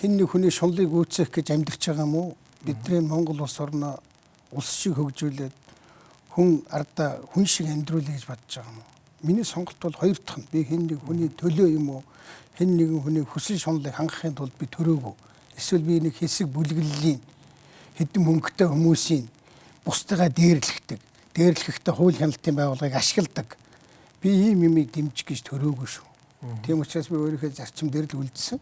хэн нэг хүний шунлыг үүсгэх гэж амьдарч байгаа юм уу? Бидний Монгол улс орноо улс шиг хөгжүүлээд хүн ардаа хүн шиг амьдруулъя гэж бодож байгаа юм уу? Миний сонголт бол хоёр дахь нь. Би хэн нэг хүний төлөө юм уу? Хэн нэгэн хүний хүсэл шунлыг хангахын тулд би төрөөгүй. Эсвэл би нэг хэсэг бүлэглэлийн хэдэн мөнгөтэй хүмүүсийн бусдыгаа дээрлэхдэг. Дээрлэхдээ хууль хяналтын байгууллагыг ашигладаг. Би ийм юмыг дэмжих гэж төрөөгүй шүү. Тийм учраас би өөрийнхөө зарчим дээр л үлдсэн.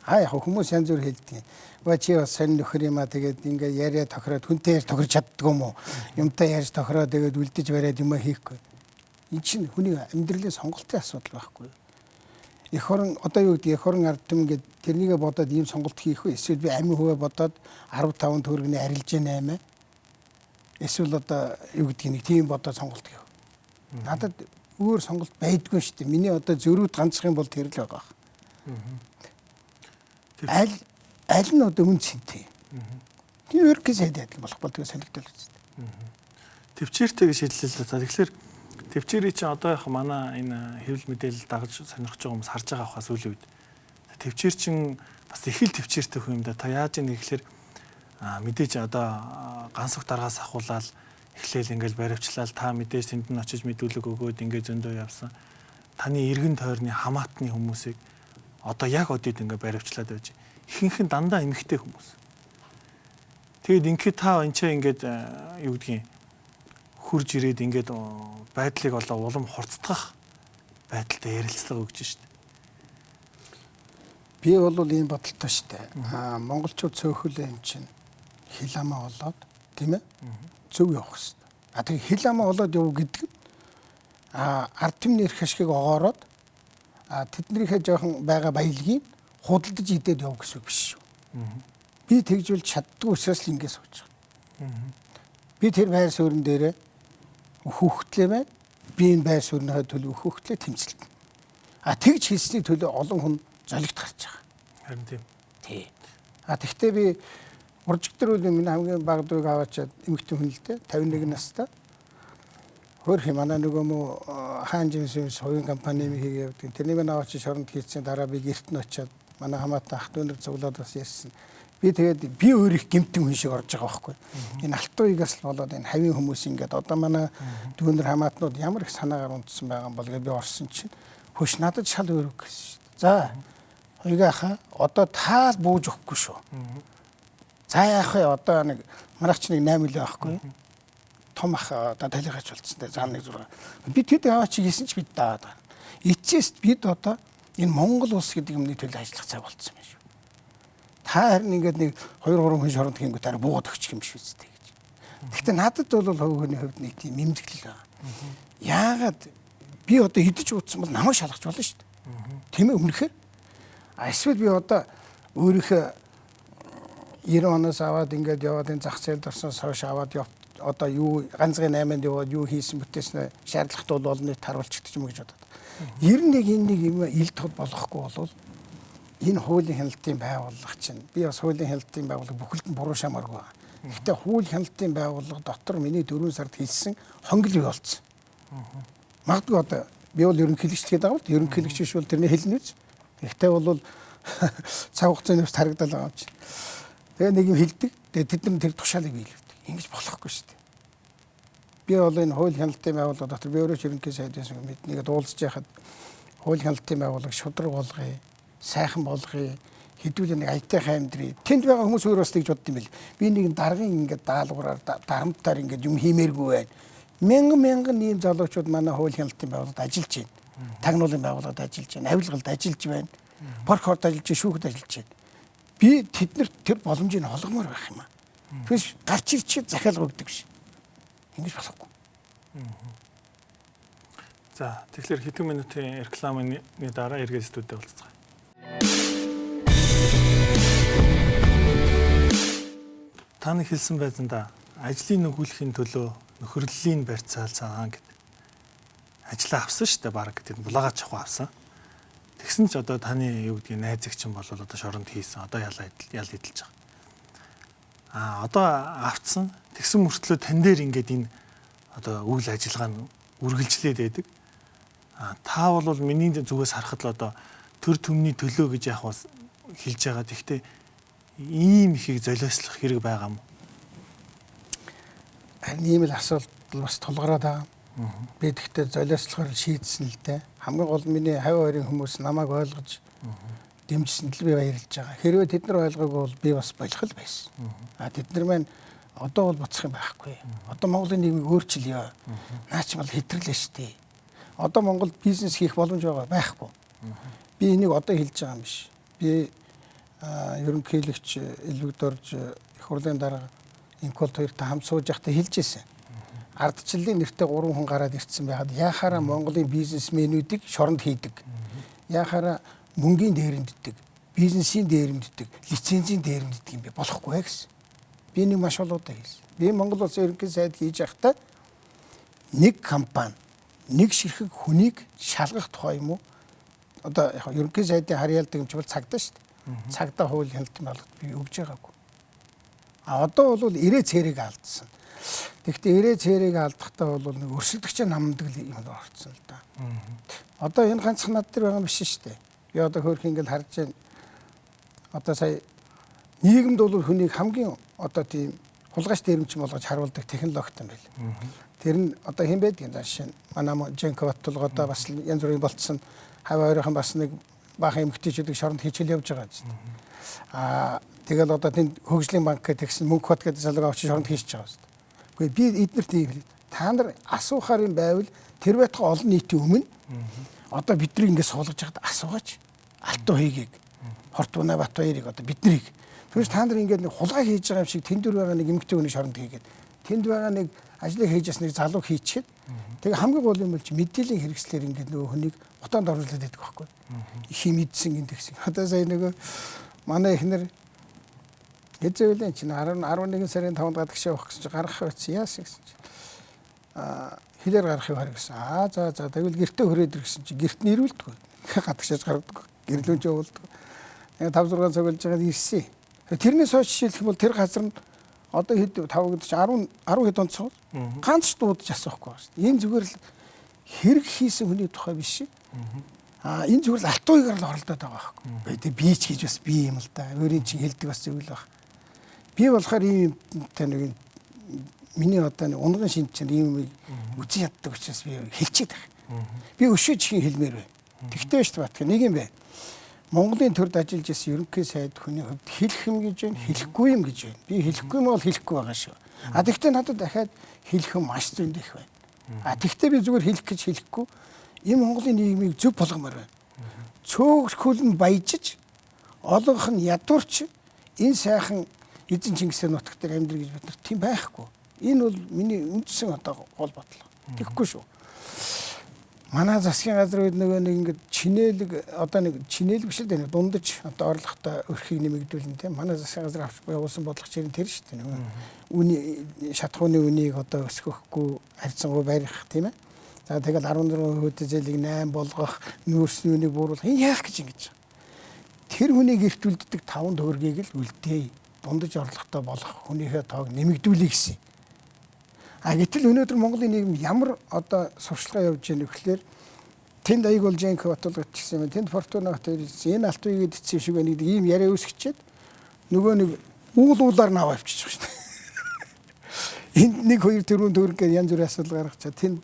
Яг хүмүүс янз бүр хэлдэг. Ва чи бас сонь нөхөр юм а, тэгээд ингээ яриа тохироод хүнтэй ярьж тохирч чаддгүй юм уу? Юмтай ярьж тохироод тэгээд үлдэж бариад юм хийхгүй. Энэ чинь хүний амьдралын сонголтын асуудал байхгүй юу? Эх орон одоо юу гэдэг эх орон ард түмэн гээд тэрнийгээ бодоод ийм сонголт хийх үү? Эсвэл би амин хувиа бодоод 15 төгрөгний арилж 8. Эсвэл одоо юу гэдгийг нэг тийм бодоод сонголт хийх. Надад өөр сонголт байдгүй шүү дээ. Миний одоо зөрүүд ганцхан бол тэр л байгаа. Аль нь одоо үн цэнтэй. Тэр ерөнхий сайд яадаг болох бол тэгээ солигдол үст. Төвчээртэй гэж шийдлээ л да. Тэгэхээр төвчээрийг чинь одоо яг манай энэ хэвлэл мэдээлэл дагаж сонирхож байгаа хүмүүс харж байгаа хаа сүүлийн үед. Төвчээр чинь бас их л төвчээртэй хүн юм да. Та яаж ийм гэхэлэр мэдээж одоо гансах даргаас ахуулаад эхлээл ингээл баривчлал та мэдээж тэнд нь очиж мэдүүлэг өгөөд ингээ зөндөө явсан. Таны эргэн тойрны хамаатны хүмүүсийг одоо яг одод ингээ баривчлаад байж. Ихэнх нь дандаа эмэгтэй хүмүүс. Тэгээд ингээд та энэ ч ингээд юу гэдгийг хурж ирээд ингээд байдлыг олоо улам хурцдах байдалтай ярилцлага өгч шít. Би бол ийм бодолтой штэ. Монголчууд цөөхөл юм чинь хил амаа олоод тийм ээ зөв явах хэрэгтэй. Тэгээ хил амаа олоод яв гэдэг нь ард түмний эрх ашгийг огоороод тэднийхээ жоохон байгаа баялагийг худалдаж идээд яв гэсэн үг биш шүү. Би тэгжүүл чаддгүй учраас л ингэ сууж байгаа. Би тэр байр суурин дээрээ хүүхдлээ байна. Би энэ байр суурийнхаа төлөө хүүхдлээ тэмцэлтэн. Тэгж хийсний төлөө олон хүн золигт гарч байгаа. Харин тийм. Тий. Тэгтээ би уржигдэр үл миний хамгийн бага дүүг аваачаад эмэгтэй хүн л дээ 51 настай. Хөрх юм манай нөгөө мө хаан жимс хувийн компани юм хийгээ явдаг. Тэрнийг нь аваач шоронд хийцэн дараа би гэрт нь очиад манай хамаатан ах дүү нар цуглаад бас ярьсан. Би тэгээд би өөр их гэмтэн хүн шиг орж байгаа байхгүй. Энэ алтан уягаас л болоод энэ хавийн хүмүүс ингээд одоо манай дүү нар хамаатнууд ямар их санаагаар унтсан байгаа юм бол гэж би орсон чинь хөш надад шал өөр үг гэсэн шүү дээ. За хоёгаа хаа одоо таал бууж өгөхгүй шүү. За яах вэ одоо нэг манайх ч нэг 8 лээ байхгүй. Том ах одоо талигаач болцсон те зам 1 6. Би тэд аваач хийсэн ч бид даад байгаа. Эцэст бид одоо энэ Монгол улс гэдэг юмны төлөө ажиллах цаг болцсон юм шүү. Та харин ингээд нэг 2 3 хүн шоронд хийнгүүт арай буугаад өгчих юм биш үстэй гэж. Гэхдээ надад бол хувь хүний хувьд нэг тийм нэмзэглэл байгаа. Яагаад би одоо идэж уудсан бол намайг шалгах болно шүү дээ. Тийм ээ үнэхээр. Эсвэл би одоо өөрийнхөө 90 оноос аваад ингээд яваад энэ зах зээлд орсноос хойш аваад одоо юу ганцхан 8-нд яваад юу хийсэн бүтээснээ шаардлагатай бол олон нийт харуулчихдаг юм гэж бодод. Ер нь нэг энэ нэг юм ил тод болохгүй болвол энэ хуулийн хяналтын байгууллага чинь би бас хуулийн хяналтын байгууллага бүхэлд нь буруу шамааргүй байна. Гэхдээ хууль хяналтын байгууллага дотор миний 4 сард хэлсэн хонгил бий болцсон. Магадгүй одоо би бол ерөнхийлөгч гэдэг байгаа бол ерөнхийлөгч биш бол тэрний хэлнэ үз. Гэхдээ бол цаг хугацааны бас харагдал байгаа юм чинь. Тэгээ нэг юм хэлдэг. Тэгээ тэд нар тэр тушаалыг биелүүлдэг. Ингэж болохгүй шүү дээ. Би бол энэ хууль хяналтын байгууллага дотор би өөрөө ч ерөнхий сайд байсан юм. Мэднийгээ дуулж яхад хууль хяналтын байгууллага шудраг болгоё, сайхан болгоё, хэдүүлээ нэг аятайхан амьдрий. Тэнд байгаа хүмүүс өөр бас тэгж бодд юм бэл. Би нэг даргын ингээд даалгавраар дарамтаар ингээд юм хиймээргүй байна. Мянган мянган ийм залуучууд манай хууль хяналтын байгууллагад ажиллаж байна. Тагнуулын байгууллагад ажиллаж байна, авилгалд ажиллаж байна, прокурорд ажиллаж, шүүхэд ажиллаж байна. Би тэднэрт тэр боломжийг олгомоор байх юм аа. Тэгээс гарч ирчээд захиалга өгдөг биш. Ингэж болохгүй. За, тэгэхээр хэдэн минутын рекламын дараа эргээд студид уулзцгаая. Та нэг хэлсэн байсан да. Ажлын нүгүүлэхийн төлөө нөхөрлөлийн барьцаалсан гэд. Ажлаа авсан шүү дээ, баг гэдэг булаагаа чахуу авсан. Тэгсэн ч одоо таны юу гэдгийг найзагч юм бол одоо шоронд хийсэн. Одоо ял эдэлж байгаа. Аа, одоо авцсан. Тэгсэн мөртлөө тань дээр ингээд энэ одоо үйл ажиллагаа нь үргэлжлээд байдаг. Аа, та бол миний зүгээс харахад л одоо төр төмний төлөө гэж яг бас хэлж байгаа. Тэгвэл ийм ихийг золиослох хэрэг байгаа юм уу? Харин ийм л асуулт бас тулгараад байгаа. Би тэгтээ золиослохоор шийдсэн л дээ. Хамгийн гол нь миний хавь хоёрын хүмүүс намайг ойлгож дэмжсэнд л би баярлж байгаа. Хэрвээ тэд нар ойлгоогүй бол би бас болох л байсан. А тэд нар маань одоо бол буцах юм байхгүй. Одоо Монголын нийгмийг өөрчилье. Наа чи бол хэтэрлээ шүү дээ. Одоо Монголд бизнес хийх боломж байгаа байхгүй. Би энийг одоо хэлж байгаа юм биш. Би ерөнхийлөгч Элбэг Дорж их хурлын дарга Инколт хоёртой хамт сууж байхдаа хэлж ирсэн. Ардчлалын нэртэй 3 хүн гараад ирсэн байхад яхаараа Монголын бизнесмэнүүдийг шоронд хийдэг. Яхаараа мөнгөний дээрэмддэг, бизнесийн дээрэмддэг, лицензийн дээрэмддэг юм би болохгүй гэсэн. Би нэг маш олон удаа хэлсэн. Би Монгол улсын ерөнхий сайд хийж байхдаа нэг компани, нэг ширхэг хүнийг шалгах тухай юм уу? Одоо яг ерөнхий сайдын харьяалдаг юм чи бол цагдаа шүү дээ. Цагдаа хууль хяналтын байгууллагад би өгж байгаагүй. А одоо бол ирээ цэрэг алдсан. Тэгэхдээ ирээ цэрэг алдахдаа бол нэг өрсөлдөгч намдаг юм орцсон л да. Одоо энэ ганцхан над дээр байгаа юм биш шүү дээ. Би одоо хөөрх ингээл харж байна. Одоо сая нийгэмд бол хүнийг хамгийн одоо тийм хулгайч дээрэмчин болгож харуулдаг технологи юм байл. Тэр нь одоо хэн байдгийг жишээ нь манай Женко Баттулга одоо бас янз бүрийн болцсон хавь ойрхон бас нэг баахан эмэгтэйчүүдийг шоронд хийчихэл явж байгаа юм. Аа тэгэл одоо тэнд хөгжлийн банк гэдэг тэгсэн мөнгө хот гэдэг залууг авчиж шоронд хийчихэж байгаа юм. Үгүй би эднэрт ийм хэлээ. Та нар асуухаар юм байвал тэр байтугай олон нийтийн өмнө одоо бидний ингэ суулгаж байхад асуугаач. Алтуу хийгийг, Хортуна Батбаярыг одоо биднийг. Тэгвэл та нар ингээд нэг хулгай хийж байгаа юм шиг тэнд байгаа нэг эмэгтэй хүний шоронд хийгээд тэнд байгаа нэг ажлыг хийж яс нэг залуу хийчихэд тэгээ хамгийн гол юм бол чи мэдээллийн хэрэгслэр ингээд нөгөө хүнийг утаанд оруулаад байдаг байхгүй. Их юм идсэн гин тэгсэн. Одоо сая нөгөө манай эхнэр хэзээ чинь 11 сарын 5-нд гадагшаа явах гэсэн чи гарах байсан. Яасан гэсэн чи. Аа хилээр гарах юм харь гэсэн. Аа за за тэгвэл гэртээ хүрээд ир гэсэн чи гэрт нь ирүүлдэггүй. Гадагшааж гаргадаг. Гэрлүүн ч явуулдаг. 5 6 цаг болж байгаад ирсэн. Тэрнээс хойш жишээлх юм бол тэр газар нь одоо хэд 5 гэдэг чи 10 10 хэд онцгой ганц ч дуудаж асуухгүй байна шүү дээ. Энэ зүгээр л хэрэг хийсэн хүний тухай биш. Аа энэ зүгээр л алтуугаар л оролдоод байгаа байхгүй. Тэгээ би ч гэж бас би юм л да. Өөрийн чинь хэлдэг бас зүйл баг. Би болохоор ийм юмтай нэг миний одоо нэг унган шинж чинь ийм юм үзэн яддаг учраас би хэлчихэд байх. Би өшөө чихэн хэлмээр байна. Тэгтээ шүү дээ Батг нэг юм бэ. Монголын төрд ажиллаж исэн ерөнхий сайд хүний хувьд хэлэх юм гэж байна, хэлэхгүй юм гэж байна. Би хэлэхгүй юм бол хэлэхгүй байгаа шүү. А тэгтээ надад дахиад хэлэх юм маш зөндөх их байна. А тэгтээ би зүгээр хэлэх гэж хэлэхгүй. Энэ Монголын нийгмийг зөв болгомоор байна. Цөөхөл нь баяжиж, олонх нь ядуурч энэ сайхан эзэн Чингисийн нутаг дээр амьдр гэж бид нар тийм байхгүй. Энэ бол миний үндсэн одоо гол бодлого. Тэгэхгүй шүү. Манай засгийн газар үед нөгөө нэг ингээд чинээлэг одоо нэг чинээлэг биш л дээ дундаж одоо орлоготой өрхийг нэмэгдүүлнэ тийм манай засгийн газар авч явуулсан бодлого чинь тэр шүү дээ нөгөө үний шатхууны үнийг одоо өсгөхгүй харьцангуй барих тийм ээ. За тэгэл 16% зээлийг 8 болгох нүүрсний үнийг бууруулах энэ яах гэж ингэж. Тэр хүнийг эрт үлддэг 5 төгрөгийг л үлдээе. Дундаж орлоготой болох хүнийхээ тоог нэмэгдүүлье гэсэн. А гэтэл өнөөдөр Монголын нийгэм ямар одоо сурчлагаа явж байгаа нөхлөөр тэнд аяг бол Женко Батулга гэсэн юм. Тэнд Фортуна Батбаяр гэсэн энэ алт үеигэд эцсэн шиг байна гэдэг ийм яриа үүсгэчихэд нөгөө нэг уул уулаар наваа авчиж байгаа шүү дээ. Энд 1 2 4 төгрөг гэж янз бүрийн асуудал гаргачаа. Тэнд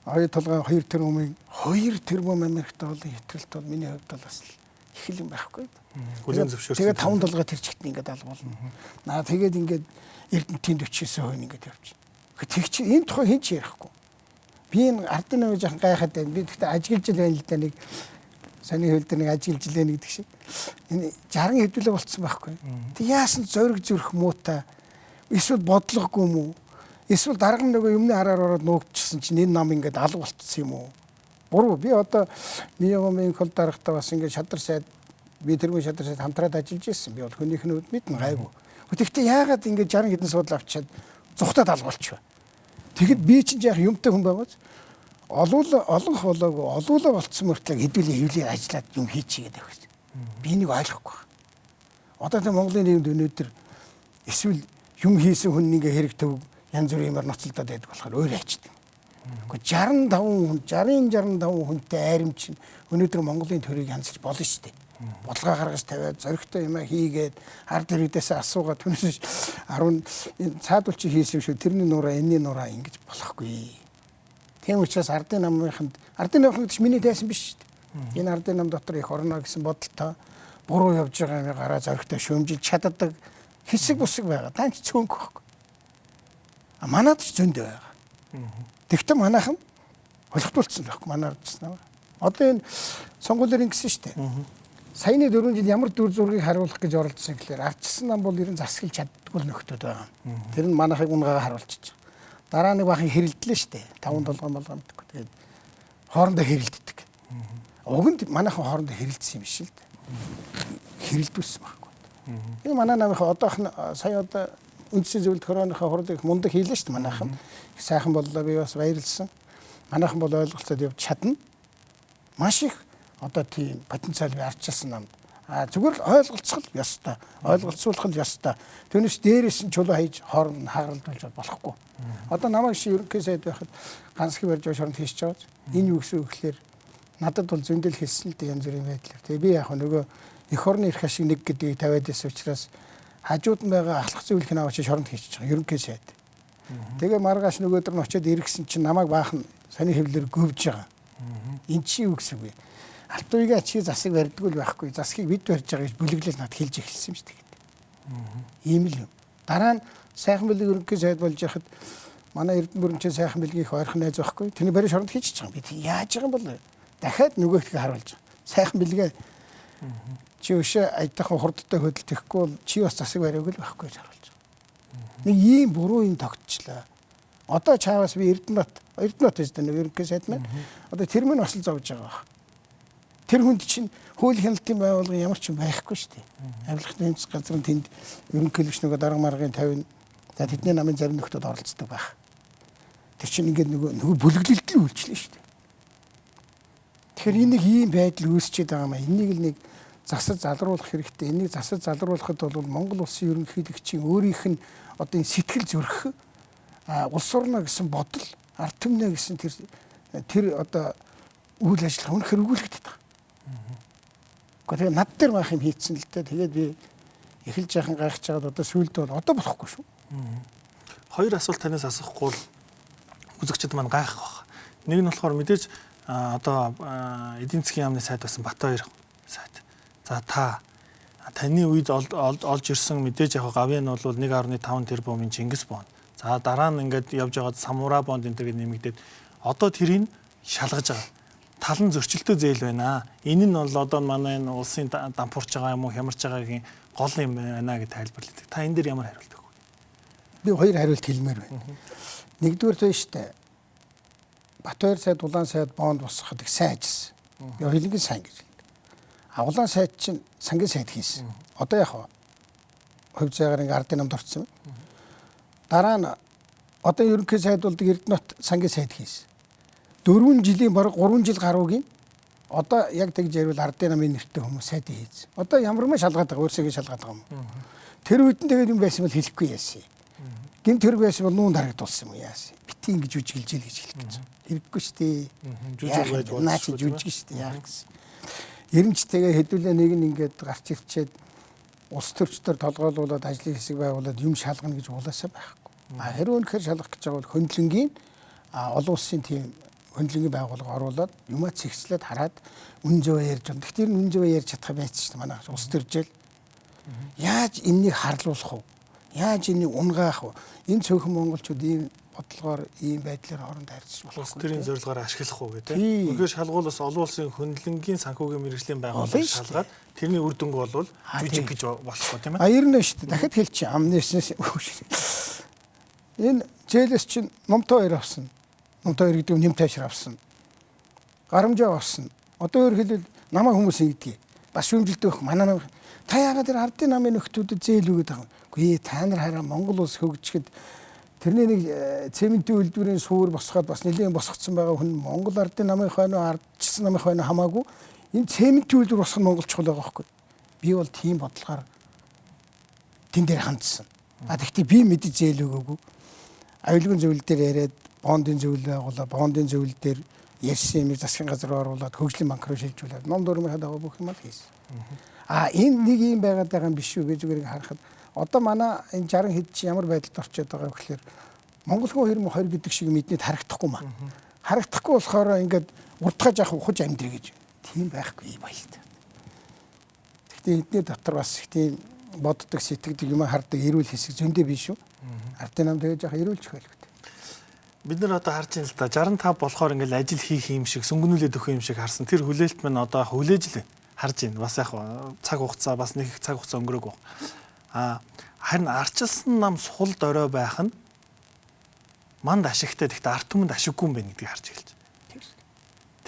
хоёр толгой 2 тэрбумыг 2 тэрбум Америкт бол хэтрэлт бол миний хувьд бол бас их юм байхгүй. Хүлээн зөвшөөрсөн. Тэгээд 5 толгой тэр чигт ингээд алга болно. Наа тэгээд ингээд Эрдэнэтийн 49% ингээд явчих. Тэг чи энэ тухай хэн ч ярихгүй. Би энэ ардын намыг жоохон гайхаад байна. Би тэгтээ ажиглаж л байна л да, нэг сони хөл дээр нэг ажиглаж л байна гэдэг шиг. Энэ 60 хэдүүлээ болцсон байхгүй. Тэг яасан зориг зүрх муутай, эсвэл бодлогогүй юм уу? Эсвэл дарга нь нөгөө юмны хараар ороод нуугдчихсан чинь энэ нам ингээд алга болцсон юм уу? Буруу. Би одоо Миягомын хол даргатай бас ингээд шадар сайд, би тэргүүн шадар сайд хамтраад ажиллаж ирсэн. Би бол хүнийх нь үд мэднэ, гайгүй. Тэгэхдээ яагаад ингээд 60 хэдэн суудлаа авчиад зүхтад алга болчихваа? Тэгэхэд би чинь яах юмтай хүн байгаач олуула олонх болоогүй, олуула болцсон мөртлөө хэдүүлээ хэвлээ ажиллаад юм хийчихгээд байх. Би энийг ойлгохгүй байна. Одоо тэ Монголын нийгэмд өнөөдөр эсвэл юм хийсэн хүн ингээ хэрэг төв янз бүрийн юмар ноцолдоод байдаг болохоор өөр айчдаг. Гэхдээ 65 хүн, 60 65 хүнтэй айрам чинь өнөөдөр Монголын төрийг янзлж болно шүү дээ. Бодлогоо гаргаж тавиад, зоригтой юм хийгээд, ард иргэдээс асуугаад, түүнээс 10 цаадуул чи хийсэн шүү, тэрний нураа, энэний нураа ингэж болохгүй. Тийм учраас ардын намынханд, ардын намынханд гэж миний дайсан биш шүү дээ. Энэ ардын нам дотор их орно гэсэн бодолтой буруу явж байгаа юм гараа зоригтой шүүмжилж чаддаг хэсэг бусаг байгаа. Данч цөөнх байхгүй. А манад ч зөндөө байгаа. Тэгтээ манайхан холигдуулсан байхгүй, манай ардчсан. Одоо энэ сонгуулиар ингэсэн шүү дээ. Саяны 4 жил ямар дүр зургийг харуулах гэж оролдсон гэхлээр ардчсан нам бол ер нь засаглаж чаддгүй нөхдүүд байгаа. Тэр нь манайхыг унгаагаа харуулчих. Дараа нэг бахан хэрэлдлээ шүү дээ. 5 толгой молгоо мэдгүй. Тэгээд хоорондоо хэрэлддэг. Уг нь манайхан хоорондоо хэрэлдсэн юм биш л дээ. Хэрэлдүүлсэн байхгүй. Энэ манай намынхаа одоох нь сая одоо үндсэн зөвлөлт хорооныхаа хурлыг мундаг хийлээ шүү дээ манайхан. Их сайхан боллоо, би бас баярлсан. Манайхан бол ойлголцоод явж чадна. Маш их одоо тийм потенциал би ардчилсан намд. А зүгээр л ойлголцох л ёстой. Ойлголцуулах л ёстой. Түүнээс дээрээс нь чулуу хийж хооронд нь хагаралдуулж болохгүй. Одоо намайг шиг ерөнхий сайд байхад ганцхан барьж байгаа шоронд хийчихэж байгаа. Энэ юу гэсэн үг гэхээр надад бол зөндөл хэлсэн л дээ янз бүрийн байдлаар. Тэгээ би яг нөгөө эх орны эрх ашиг нэг гэдгийг тавиад ирсэн учраас хажууд нь байгаа ахлах зөвлөх нь аваач шоронд хийчихэж байгаа ерөнхий сайд. Тэгээ маргааш нөгөөдөр нь очиод иргэсэн чинь намайг баахан сони хэвлэлээр гөвж байгаа. Эн чи юу гэсэн үг вэ? Алтуйгаа чи засаг барьдгүй л байхгүй. Засгийг бид барьж байгаа гэж бүлэглэл надад хэлж эхэлсэн юм шүү дээ. Ийм л юм. Дараа нь сайхан бэлэг ерөнхий сайд болж яхад манай Эрдэнэ бүрэнчээ сайхан бэлгийн их ойрхон найз байхгүй. Тэрний барь шоронд хийчихэж байгаа юм. Би яаж байгаа юм бол дахиад нөгөөхийг харуулж байгаа. Сайхан бэлгээ чи өшөө аятайхан хурдтай хөдөлтөхгүй бол чи бас засаг бариаг л байхгүй гэж харуулж байгаа. Нэг ийм буруу юм тогтчлаа. Одоо чаавас би Эрдэнэбат гэж нэг ерөнхий сайд маань одоо тэр мань бас л зовж байгаа баг. Тэр хүнд чинь хууль хяналтын байгууллага ямар ч юм байхгүй шүү дээ. Авилгын тэмцэх газар нь тэнд ерөнхийлөгч нөгөө дарга маргын 50, за тэдний намын зарим нөхдүүд оролцдог байх. Тэр чинь ингээд нөгөө бүлэглэлт л үйлчлээ шүү дээ. Тэгэхээр энэ нэг ийм байдал үүсчихэд байгаа юм а. Энийг л нэг засаж залруулах хэрэгтэй. Энийг засаж залруулахад бол Монгол улсын ерөнхийлөгчийн өөрийнх нь одоо энэ сэтгэл зүрх, улс орно гэсэн бодол, ард түмнэ гэсэн тэр одоо үйл ажиллагаа үнэхээр өгүүлэгдээд байгаа. Гэхдээ тэгээ над дээр маах юм хийцэн л дээ. Тэгээд би эхэлж яхан гайхаж байгаад одоо сүүлдээ бол одоо болохгүй шүү. Хоёр асуулт танаас асуухгүй бол үзэгчид маань гайхах байх. Нэг нь болохоор мэдээж одоо эдийн засгийн яамны сайд байсан Батбаяр сайд. За та таны үед олж ирсэн мэдээж яг гавьяа нь бол 1.5 тэрбумын Чингис бонд. За дараа нь ингээд явж байгаад Самура бонд энэ төр нэмэгдээд одоо тэрийг шалгаж байгаа. Тал нь зөрчилтэй зээл байна. Энэ нь бол одоо манай энэ улсын дампуурч байгаа юм уу, хямарч байгаагийн гол юм байна гэж тайлбарладаг. Та энэ дээр ямар хариулт өгөх вэ? Би хоёр хариулт хэлмээр байна. Нэгдүгээр нь шүү дээ. Батбаяр сайд, Улаан сайд бонд босгоход их сайн ажилласан. Би хоёулангийн сайн гэж хэлдэг. А Улаан сайд чинь сангийн сайд хийсэн. Одоо яг хувь заяагаар ингээ ардын намд орсон. Дараа нь одоо ерөнхий сайд болдог Эрдэнэт сангийн сайд хийсэн. 4 жилийн бараг 3 жил гаруйгийн одоо яг тэгж ярил ардын намын нэртэй хүмүүс сайд хийсэн. Одоо ямар мэ шалгаад байгаа, өөрсдөө шалгаад байгаа юм. Тэр үед нь тэгээд юм байсан бол хэлэхгүй яасан. Гэмт хэрэг байсан бол нүүн дарагдуулсан юм яасан. Бити ингэж жүжиглж ил гэж хэлэх гэж. Хэрэггүй шүү дээ. Жүжиг байж болно. Наа чи жүжиг шүү дээ. Яах гэсэн. Эренч тэгээ хэдүүлээ нэг нь ингээд гарч ирчээд улс төрчдөр толгойлуулад ажлын хэсэг байгуулад юм шалгана гэж уулаасаа байхгүй. А хэрэг үнэхээр шалгах гэж байгаа бол хөндлөнгийн олон улсын тийм хөндлөнгийн байгууллага оруулаад юмаа цэгцлээд хараад үнэн зөвөө ярьж байна. Гэхдээ энэ үнэн зөвөө ярьж чадах байсан шүү дээ. Манай улс төржэл. Яаж энэнийг харлуулах вэ? Яаж энийг унгаах вэ? Энэ цөөхөн монголчууд ийм бодлогоор ийм байдлаар хооронд харьцаж Улс болохгүй. төрийн зорилгоор ашиглах уу гэдэг. Тийм. Үнэхээр шалгуул бас олон улсын хөндлөнгийн санхүүгийн мэргэжлийн байгууллага Олон шүү дээ. шалгаад тэрний үр дүнг бол А, жүжиг тийм. гэж болохгүй тийм ээ. А ер нь шүү дээ. Дахиад хэлчих. Амнеснээс энэ зээлээс чинь номтой хоёр авсан. Номтой хоёр гэдэг нь нэм тайшир авсан. Гарамжаа авсан. Одоо өөр хэлбэл намаа хүмүүс ингэдэг. Бас шүүмжилдэг байх. Манай нам та яагаад тэр ардын намын нөхдүүдэд зээл өгöd байгаа юм. Үгүй ээ, та нар хараа Монгол улс хөгжихэд тэрний нэг цементийн үйлдвэрийн суур босгоод бас нэлээд босгоцсон байгаа хүн Монгол ардын намын хойно ардчсан намын хойно хамаагүй энэ цементийн үйлдвэр босгох нь Монгол чухал байгаа байхгүй. Би бол тийм бодлогоор тэн дээр хандсан. А тэгтээ би мэдэж зээл өгөөгүй. Аюулгүй зөвлөл дээр яриад бондын зөвлөл байгуулаа, бондын зөвлөл дээр ярьсан юмыг засгийн газар руу оруулаад хөгжлийн банк руу шилжүүлээд ном дүрмийнхаа дагуу бүх юм л хийсэн. А энэ нэг юм байгаад байгаа юм биш үү гэж зүгээр харахад одоо манай энэ 60 хэд чи ямар байдалд орчод байгаа вэ гэхээр Монгол хүн 2020 гэдэг шиг мэднэд харагдахгүй маа. Харагдахгүй болохоор ингээд урдгаа жаахан ухаж амьдрий гэж тийм байхгүй баялт. Гэхдээ эдний дотор бас их тийм боддог, сэтгэдэг юм хардаг эрүүл хэсэг зөндөө биш үү? Ардын нам тэгэж яхаа эрүүлчих байлгүй. Бид нар одоо харж байна л да 65 болохоор ингээл ажил хийх юм шиг сөнгөнүүлээд өгөх юм шиг харсан. Тэр хүлээлт минь одоо хүлээж л байна. Харж байна. Бас яг цаг хугацаа бас нэг их цаг хугацаа өнгөрөөгүй. А харин арчилсан нам сул дорой байх нь манд ашигтай гэхдээ ард түмэнд ашиггүй юм байна гэдгийг харж эхэлж байна.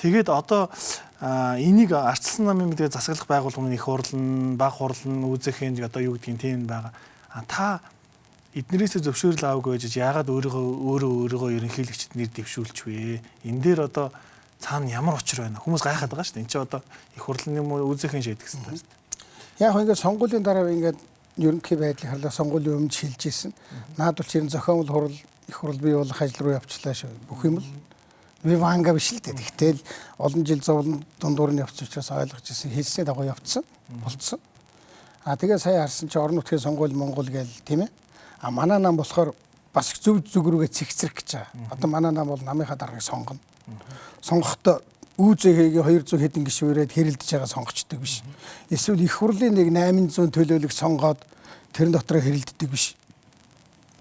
Тэгээд одоо энийг арчилсан намын мэдээ засаглах байгууллага нь их хурал нь, баг хурал нь, үүзэхэн одоо юу гэдгийг тийм байгаа. А та эднэрээсээ зөвшөөрөл аваагүй гэж яагаад өөрөө ерөнхийлөгчд нэр дэвшүүлч вэ? Энэ дээр одоо цаана ямар учир байна? Хүмүүс гайхаад байгаа шүү дээ. Энд чи одоо их хурал нь юм уу үүзэхэн шийдэх гэсэн байна шүү дээ. Яг ингээд сонгуулийн дараа ингээд ерөнхий байдлыг харлаа сонгуулийн өмнө шилж исэн. Наад бол чинь зохиомл хурал их хурал бий болох ажил руу явчлаа шүү. Бүх юм л би ванга биш л дээ. Тэгтэл олон жил зовлон дундуур нь явчихсан учраас ойлгож исэн. Хэлсний дагуу явцсан. Болцсон. А тэгээ сая харсан чи орон нутгийн сонгуул Монгол гээл тийм ээ. А манай нам болохоор бас зөв зүг рүүгээ цэгцрэх гэж байгаа. Одоо манай нам бол намынхаа даргаыг сонгоно. Сонгохдоо ҮЗХ-гийн 200 хэдэн гишүүрээд хэрэлдэж байгаа сонгочдөг биш. Эсвэл их хурлын нэг 800 төлөөлөг сонгоод тэрэн дотроо хэрэлддэг биш.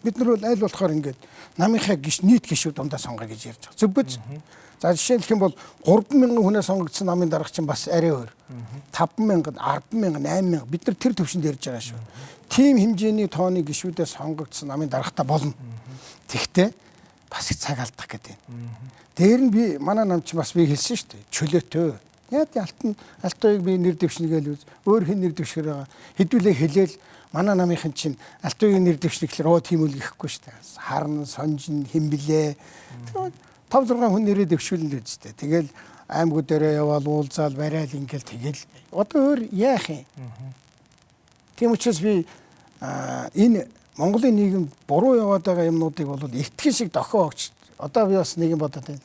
Бид нар бол аль болохоор ингээд намынхаа гиш нийт гишүүд дундаа сонгоё гэж ярьж байгаа. Зөв биз? За жишээлх юм бол 3000 хүнээ сонгогдсон намын дарга чинь бас арай өөр. 5000, 10000, 8000 бид нар тэр төвшөнд ярьж байгаа шүү. Тийм хэмжээний тооны гишүүдээ сонгогдсон намын даргатай болно. Тэгтээ бас их цаг алдах гэдэг юм. Дээр нь би манай нам чинь бас би хэлсэн шүү дээ. Чөлөөтэй. Яг алтан алтууыг би нэр дэвшнэ гээл үз. Өөр хэн нэр дэвшгэр байгаа. Хэдүүлээ хэлээл манай намынхан чинь алтуугийн нэр дэвшнэ гэхлээр оо тийм үл гэхгүй шүү дээ. Харна, сонжин, хэн блэ. 5 6 хүн нэрээ дэвшүүлнэ л үстэй. Тэгэл аймагуд дээрээ яваал уулзаал барайл ингээл тэгэл одоо өөр яах юм. Тийм учраас би энэ Монголын нийгэмд буруу яваад байгаа юмнуудыг бол итгэн шиг дохио огч. Одоо би бас нэг юм бодоод байна.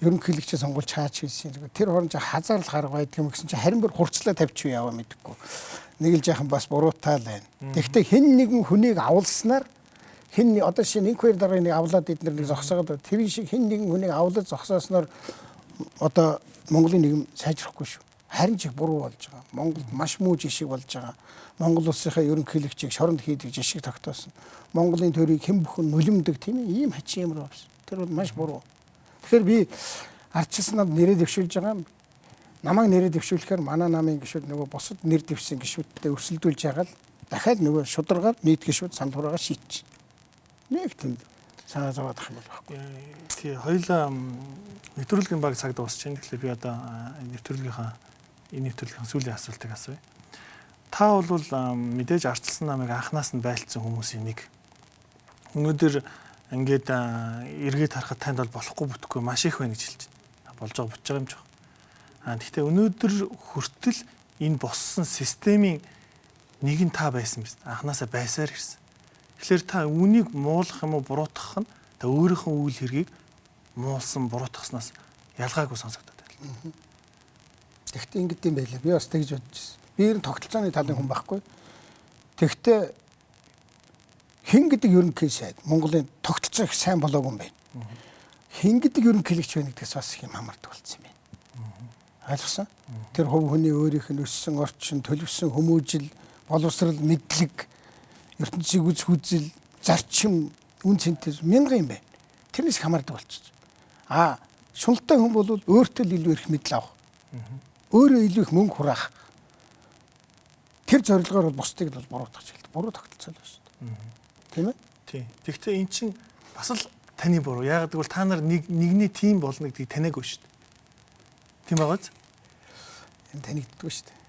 Ерөнхийлөгчийн сонгуул чаач хийсэн. Тэр хооронд чи хазаарлах арга байдаг юм гэсэн чи харин бүр хурцлаа тавьчих яваа мэдэхгүй. Нэг л жаахан бас буруутай л байна. Тэгэхдээ хэн нэгэн хүнийг авалснаар хэн одоо шинэ инх хоёр дараагийн нэг авлаад эднэр нэг зогсоогод тэр шиг хэн нэгэн хүнийг авлаж зогсоосноор одоо Монголын нийгэм сайжрахгүй шүү. Харин ч их буруу болж байгаа. Монголд маш муу жишг болж байгаа. Монгол улсынхаа ерөнхийлөгчийг шоронд хийдэг жишг тогтоосон. Монголын төрийг хэн бүхэн нулимдаг тийм ээ ийм хачин юм руу авсан. Тэр бол маш буруу. Тэгэхээр би ардчилсан намд нэрээ дэвшүүлж байгаа юм. Намайг нэрээ дэвшүүлэхээр манай намын гишүүд нөгөө бусад нэр дэвшсэн гишүүдтэй өрсөлдүүлж байгаа л дахиад нөгөө шударгаар нийт гишүүд санал хуурайгаа шийдчих. Нэг тэнд санаа зовоод ах юм бол байхгүй. Тий, хоёулаа нэвтрүүлгийн баг цаг дуусч байна. Тэгэхээр би одоо нэвтрүүлгийнхаа энэ нэвтрүүлгийн сүүлийн асуултыг асууя. Та бол мэдээж ардчилсан намыг анханаас нь байлцсан хүмүүсийн нэг. Өнөөдөр ингээд эргээд харахад танд бол болохгүй бүтэхгүй маш их байна гэж хэлж байна. Болж байгаа бүтэж байгаа юм ч. А гэхдээ өнөөдөр хүртэл энэ боссон системийн нэг нь та байсан биз. Анханасаа байсаар ирсэн. Тэгэхээр та үүнийг муулах юм уу буруутгах нь та өөрийнхөө үйл хэргийг муулсан буруутгаснаас ялгаагүй сонсогдоод байна. Тэгтээ ингэдэм байлаа. Би бас тэгж бодож ирсэн. Би ер нь тогтолцооны талын хүн байхгүй. Тэгтээ хэн гэдэг ерөнхий сайд Монголын тогтолцоо их сайн болоогүй юм байна. Хэн гэдэг ерөнхийлөгч байна гэдгээс бас их юм хамаардаг болсон юм байна. Ойлгосон? Тэр хувь хүний өөрийнх нь өссөн орчин, төлөвсөн хүмүүжил, боловсрол, мэдлэг, ертөнцийг үзэх үзэл, зарчим, Үн цэнтэй мянган юм байна. Тэрнээс хамаардаг болчих. А шуналтай хүн бол өөртөө л илүү эрх мэдэл авах. Өөрөө илүү их мөнгө хураах. Тэр зорилгоор бол бусдыг л буруутгах хэлдэг. Буруу тогтолцоо л байна шүү дээ. Тийм ээ? Тийм. Тэгэхдээ эн чинь бас л таны буруу. Яагаад гэвэл та нар нэгний тим болно гэдгийг таниагүй шүү дээ. Тийм байгааз? Энэ танигддаггүй шүү дээ.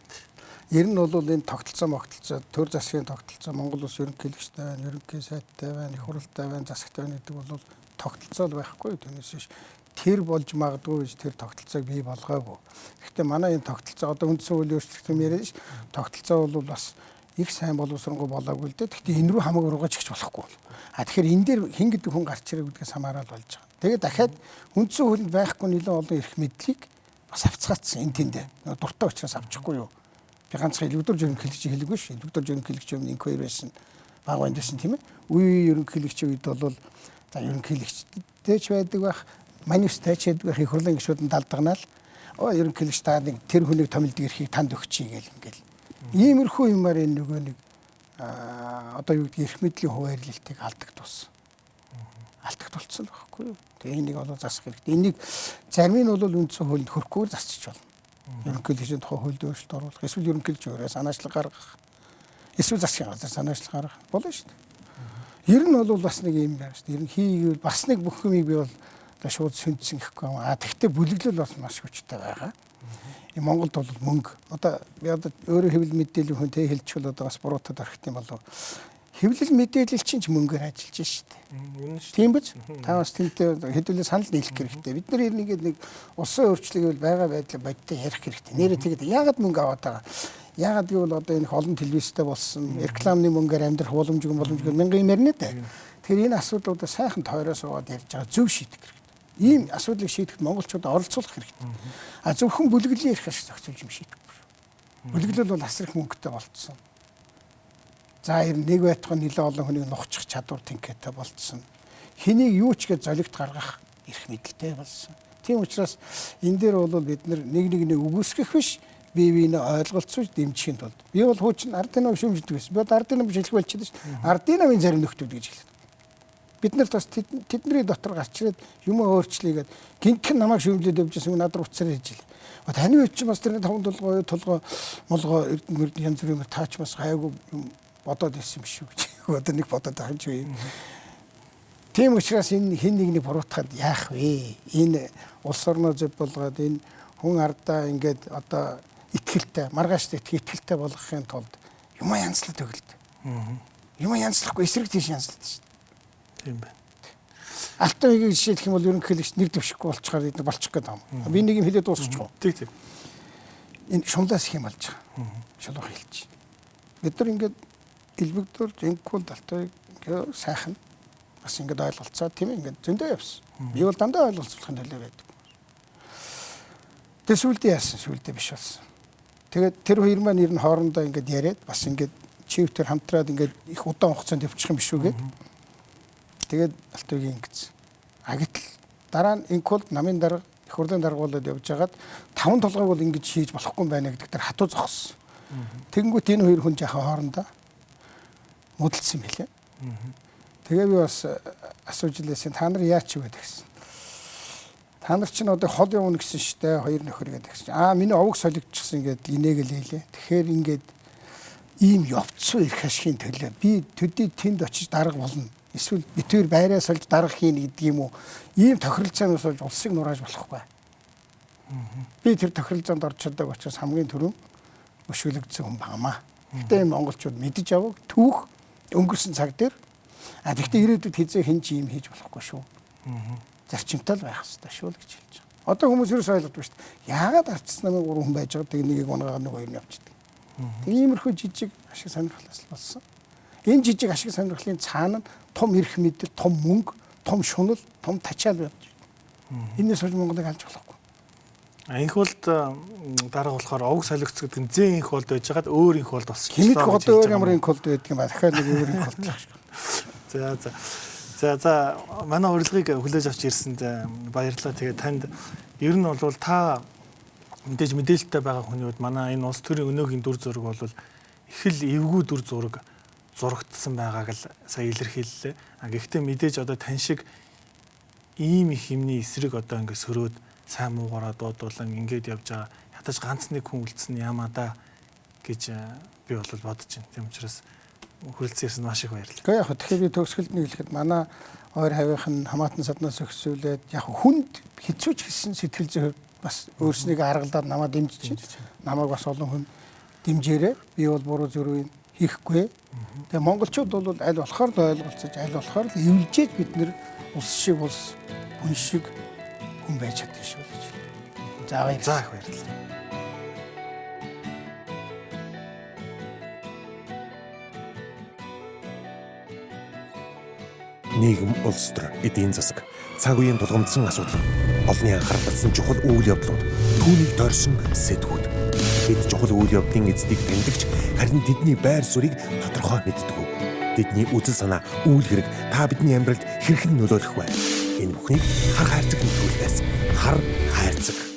Ер нь бол энэ тогтолцоо могтолцоо, төр засгийн тогтолцоо, Монгол улс ерөнхийлөгчтэй байна, ерөнхий сайдтай байна, их хурлтай байна, засагтай байна гэдэг бол тогтолцоо л байхгүй. Түүнээс биш тэр болж магадгүй гэж тэр тогтолцоог бий болгоогүй. Гэхдээ манай энэ тогтолцоо одоо үндсэн хуулийн өөрчлөлт юм яриад ш. Тогтолцоо бол бас их сайн боловсронгуй болоогүй л дээ. Гэхдээ энэ рүү хамаг ургаж өгч болохгүй. А тэгэхээр энэ дээр хэн гэдэг хүн гарч ирэх гэдгээс хамаарал болж байгаа. Тэгээд дахиад үндсэн хуульд байхгүй нэлээд олон эрх мэдлийг бас авцгаацсан энэ тэндээ. Дуртай учраас авчихгүй юу. Би ганцхан илбэгдүр ерөнхийлөгч хэлээгүй ш. Илбэгдүр ерөнхийлөгч юм инх хоёр байсан. Баг банд байсан тийм ээ. Үе ерөнхийлөгчийн үед бол за ерөнхийлөгчтэй ч байдаг байх, манифесттай ч байдаг байх, их хурлын гишүүд нь далдагнаал. Оо ерөнхийлөгч та нэг тэр хүнийг томилдог эрхийг танд өгчий гэл ингээл. Иймэрхүү юмар энэ нөгөө нэг одоо юу гэдэг эрх мэдлийн хуваарлалтыг алдагдуулсан. Алдагдуулсан байхгүй юу? Тэгээ энийг бол засах хэрэгтэй. Энийг зарим нь бол үндсэн хуульд хөрөхгүй засчих болно. Ерөнхийлөгчийн тухай хуульд өөрчлөлт оруулах, эсвэл ерөнхийлөгч өөрөө санаачлал гаргах, эсвэл засгийн газар санаачлал гаргах болно шүү дээ. Ер нь бол бас нэг юм байна шүү дээ. Ер нь хийгээвэл бас нэг бүх юмыг би бол шууд сүндсэн гэхгүй юм. А тэгвэл бүлэглэл бас маш хүчтэй байгаа. Монголд бол мөнгө. Одоо би одоо өөрөө хэвлэл мэдээллийн хүн тэ хэлчихвэл одоо бас буруутад орох юм болов. Хэвлэл мэдээлэл чинь ч мөнгөөр ажиллаж шүү дээ. Үнэн шүү. Тийм биз? Та бас тэнтэй хэдүүлээ санал нийлэх хэрэгтэй. Бид нар нэг нэг улсын өөрчлөлийг байгаа байдлаа бодтой ярих хэрэгтэй. Нэрээ тэгээд яагаад мөнгө аваад байгаа? Яагаад гэвэл одоо энэ олон телевизтэй болсон, рекламны мөнгөөр амьдрах боломжгүй мянган юм ярина дээ. Тэгэхээр энэ асуудлуудаа сайхан тойроо суугаад ярьж байгаа зөв шийдэх хэрэгтэй. Ийм асуудлыг шийдэхэд монголчуудаа оролцуулах хэрэгтэй. А зөвхөн бүлэглэлийн эрх ашиг зохицуулж юм шийдэхгүй шүү. Бүлэглэл бол асар их мөнгөтэй болцсон. За ер нэг байтугай нэлээд олон хүнийг нухчих чадвар тэнхээтэй болцсон. Хэнийг юу ч гэж золигт гаргах эрх мэдэлтэй болсон. Тийм учраас энэ дээр бол бид нэг нэгний үгүйсгэх биш, бие биенээ ойлголцож дэмжихийн тулд. Би бол хуучин ардын нам шүүмждэг байсан. Би бол ардын нам хэлэх болчихлоо шүү дээ. Ардын намын зарим нөхдүүд гэж хэлдэг. Бид нар бас тэдний дотор гарч ирээд юм өөрчлөе гээд гинтхэн намайг шүүмжлээд явж байсан над руу уцаар хийж илээ. Таны үед чи бас тэр таван толгой молгоо эрдэнэ мөрд янз бүрийн таач бас гайгүй юм бодоод ирсэн юм шүү гэж. Одоо нэг бодоод байгаа юм чи юм. Тийм учраас энэ хэн нэгний буруутахад яах вэ? Энэ улс орноо зөв болгоод энэ хүн ардаа ингээд одоо итгэлтэй, маргааш итгэлтэй болгохын тулд юм янзлаад өгөлд. Юм янзлахгүй эсрэг тийш янзлаад шүү дээ. Тийм байна. Алтан үеийг жишээлх юм бол ерөнхийлөгч нэг дэвшихгүй болчихоор эдгээр болчих гээд байгаа юм. Би нэг юм хэлээд дуусчих уу? Тийм. Энэ шумлаас их юм болж байгаа. Шулуух хэлж. Бид нар ингээд илбэгдүр, жинкул, алтан үеийг сайхан бас ингээд ойлголцоо тийм ээ ингээд зөндөө явсан. Би бол дандаа ойлголцуулахын төлөө байдаг. Тэгээ сүулдэ яасан, сүулдэ биш болсон. Тэгээд тэр хоёр маань ер нь хоорондоо ингээд яриад бас ингээд чивтер хамтраад ингээд их удаан хугацаанд явчих юм биш үү гээд. Тэгээд алтан үеийг ингэсэн. А гэтэл дараа нь инкул намын дарга, их хурлын дарга болоод явж хагаад таван толгойг бол ингэж хийж болохгүй юм байна гэдэг дээр хатуу зогссон. Тэгэнгүүт энэ хоёр хүн жаахан хоорондоо муудалцсан билээ. Тэгээ би бас асууж илээсэн, та нар яач вэ гэсэн. Та нар чинь одоо хол явна гэсэн штэ, хоёр нөхөр гэдэг гэсэн. Аа миний овог солигдчихсан гэдээ инээгээл хэлээ. Тэгэхээр ингээд ийм явцсан эрх ашигын төлөө би төдий тэнд очиж дарга болно. Эсвэл бид хоёр байраа сольж дарга хийнэ гэдэг юм уу? Ийм тохиролцоонаас болж улсыг нурааж болохгүй. Би тэр тохиролцоонд орж чаддаг учраас хамгийн түрүүн өшөөлөгдсөн хүн багамаа. Гэтэ энэ монголчууд мэдэж авах түүх өнгөрсөн цаг дээр. А тэгтээ ирээдүйд хизээ хэн ч ийм хийж болохгүй шүү. Зарчимтай л байх хэрэгтэй шүү л гэж хэлж байгаа. Одоо хүмүүс ерөөс ойлгодгүй шүү дээ. Яагаад ардчсан намын 3 хүн байж байгаа тэг нэгийг унаагаад нэг хоёр нь явчихдаг. Тэг иймэрхүү жижиг ашиг сонирхлоос л болсон. Энэ жижиг ашиг сонирхлын цаана нь том эрх мэдэл, том мөнгө, том шунал, том тачаал байж. Энээс хойш Монголыг алж болохгүй. Инх болд дарга болохоор овог солигдсон гэдэг нь зэн инх болд байж байгаад өөр инх болд болсон. Хэмэд одоо өөр ямар инх болд байдаг юм ба дахиад нэг өөр инх болд л шүү. За за. За за манай урилгыг хүлээж авч ирсэнд баярлалаа. Тэгээд танд ер нь бол та мэдээж мэдээлэлтэй байгаа хүний хувьд манай энэ улс төрийн өнөөгийн дүр зураг бол их л эвгүй дүр зураг зурагдсан байгааг л сая илэрхийллээ. А гэхдээ мэдээж одоо тань шиг ийм их юмны эсрэг одоо ингээд сөрөөд сайн муугаараа дуудуулан ингээд явж байгаа ядаж ганц нэг хүн үлдсэн ямаа да гэж би бол бодож байна. Тийм учраас хүрэлцэн ирсэн маш их баярлалаа. Гэхдээ яг тэгэхээр би төгсгөлд нэг хэлэхэд манай ойр хавийнх нь хамаатан саднаас өгсүүлээд яг хүнд хэцүү ч гэсэн сэтгэл зүйн хувьд бас өөрснийгөө аргалдаад намайг дэмжиж чинь. Намайг бас олон хүн дэмжээрэй. Би бол буруу зүрх хийхгүй. Тэгээ монголчууд бол аль болохоор л ойлголцож, аль болохоор л эвлжээж бид нэр улс шиг улс, хүн шиг хүн байж чаддаг шүү гэж. За баярлалаа. За их баярлалаа. Нийгэм, улс төр, эдийн засаг, цаг үеийн тулгамдсан асуудал, олонний анхаарал татсан чухал үйл явдлууд, түүнийг дорсон сэдвүүд. Бид чухал үйл явдлын эздийг таньдагч харин тэдний байр суурийг тодорхой мэддэг. Тэдний үзэл санаа, үйл хэрэг та бидний амьдралд хэрхэн нөлөөлөх вэ? Энэ бүхнийг хар хайрцаг нэвтрүүлгээс хар хайрцаг.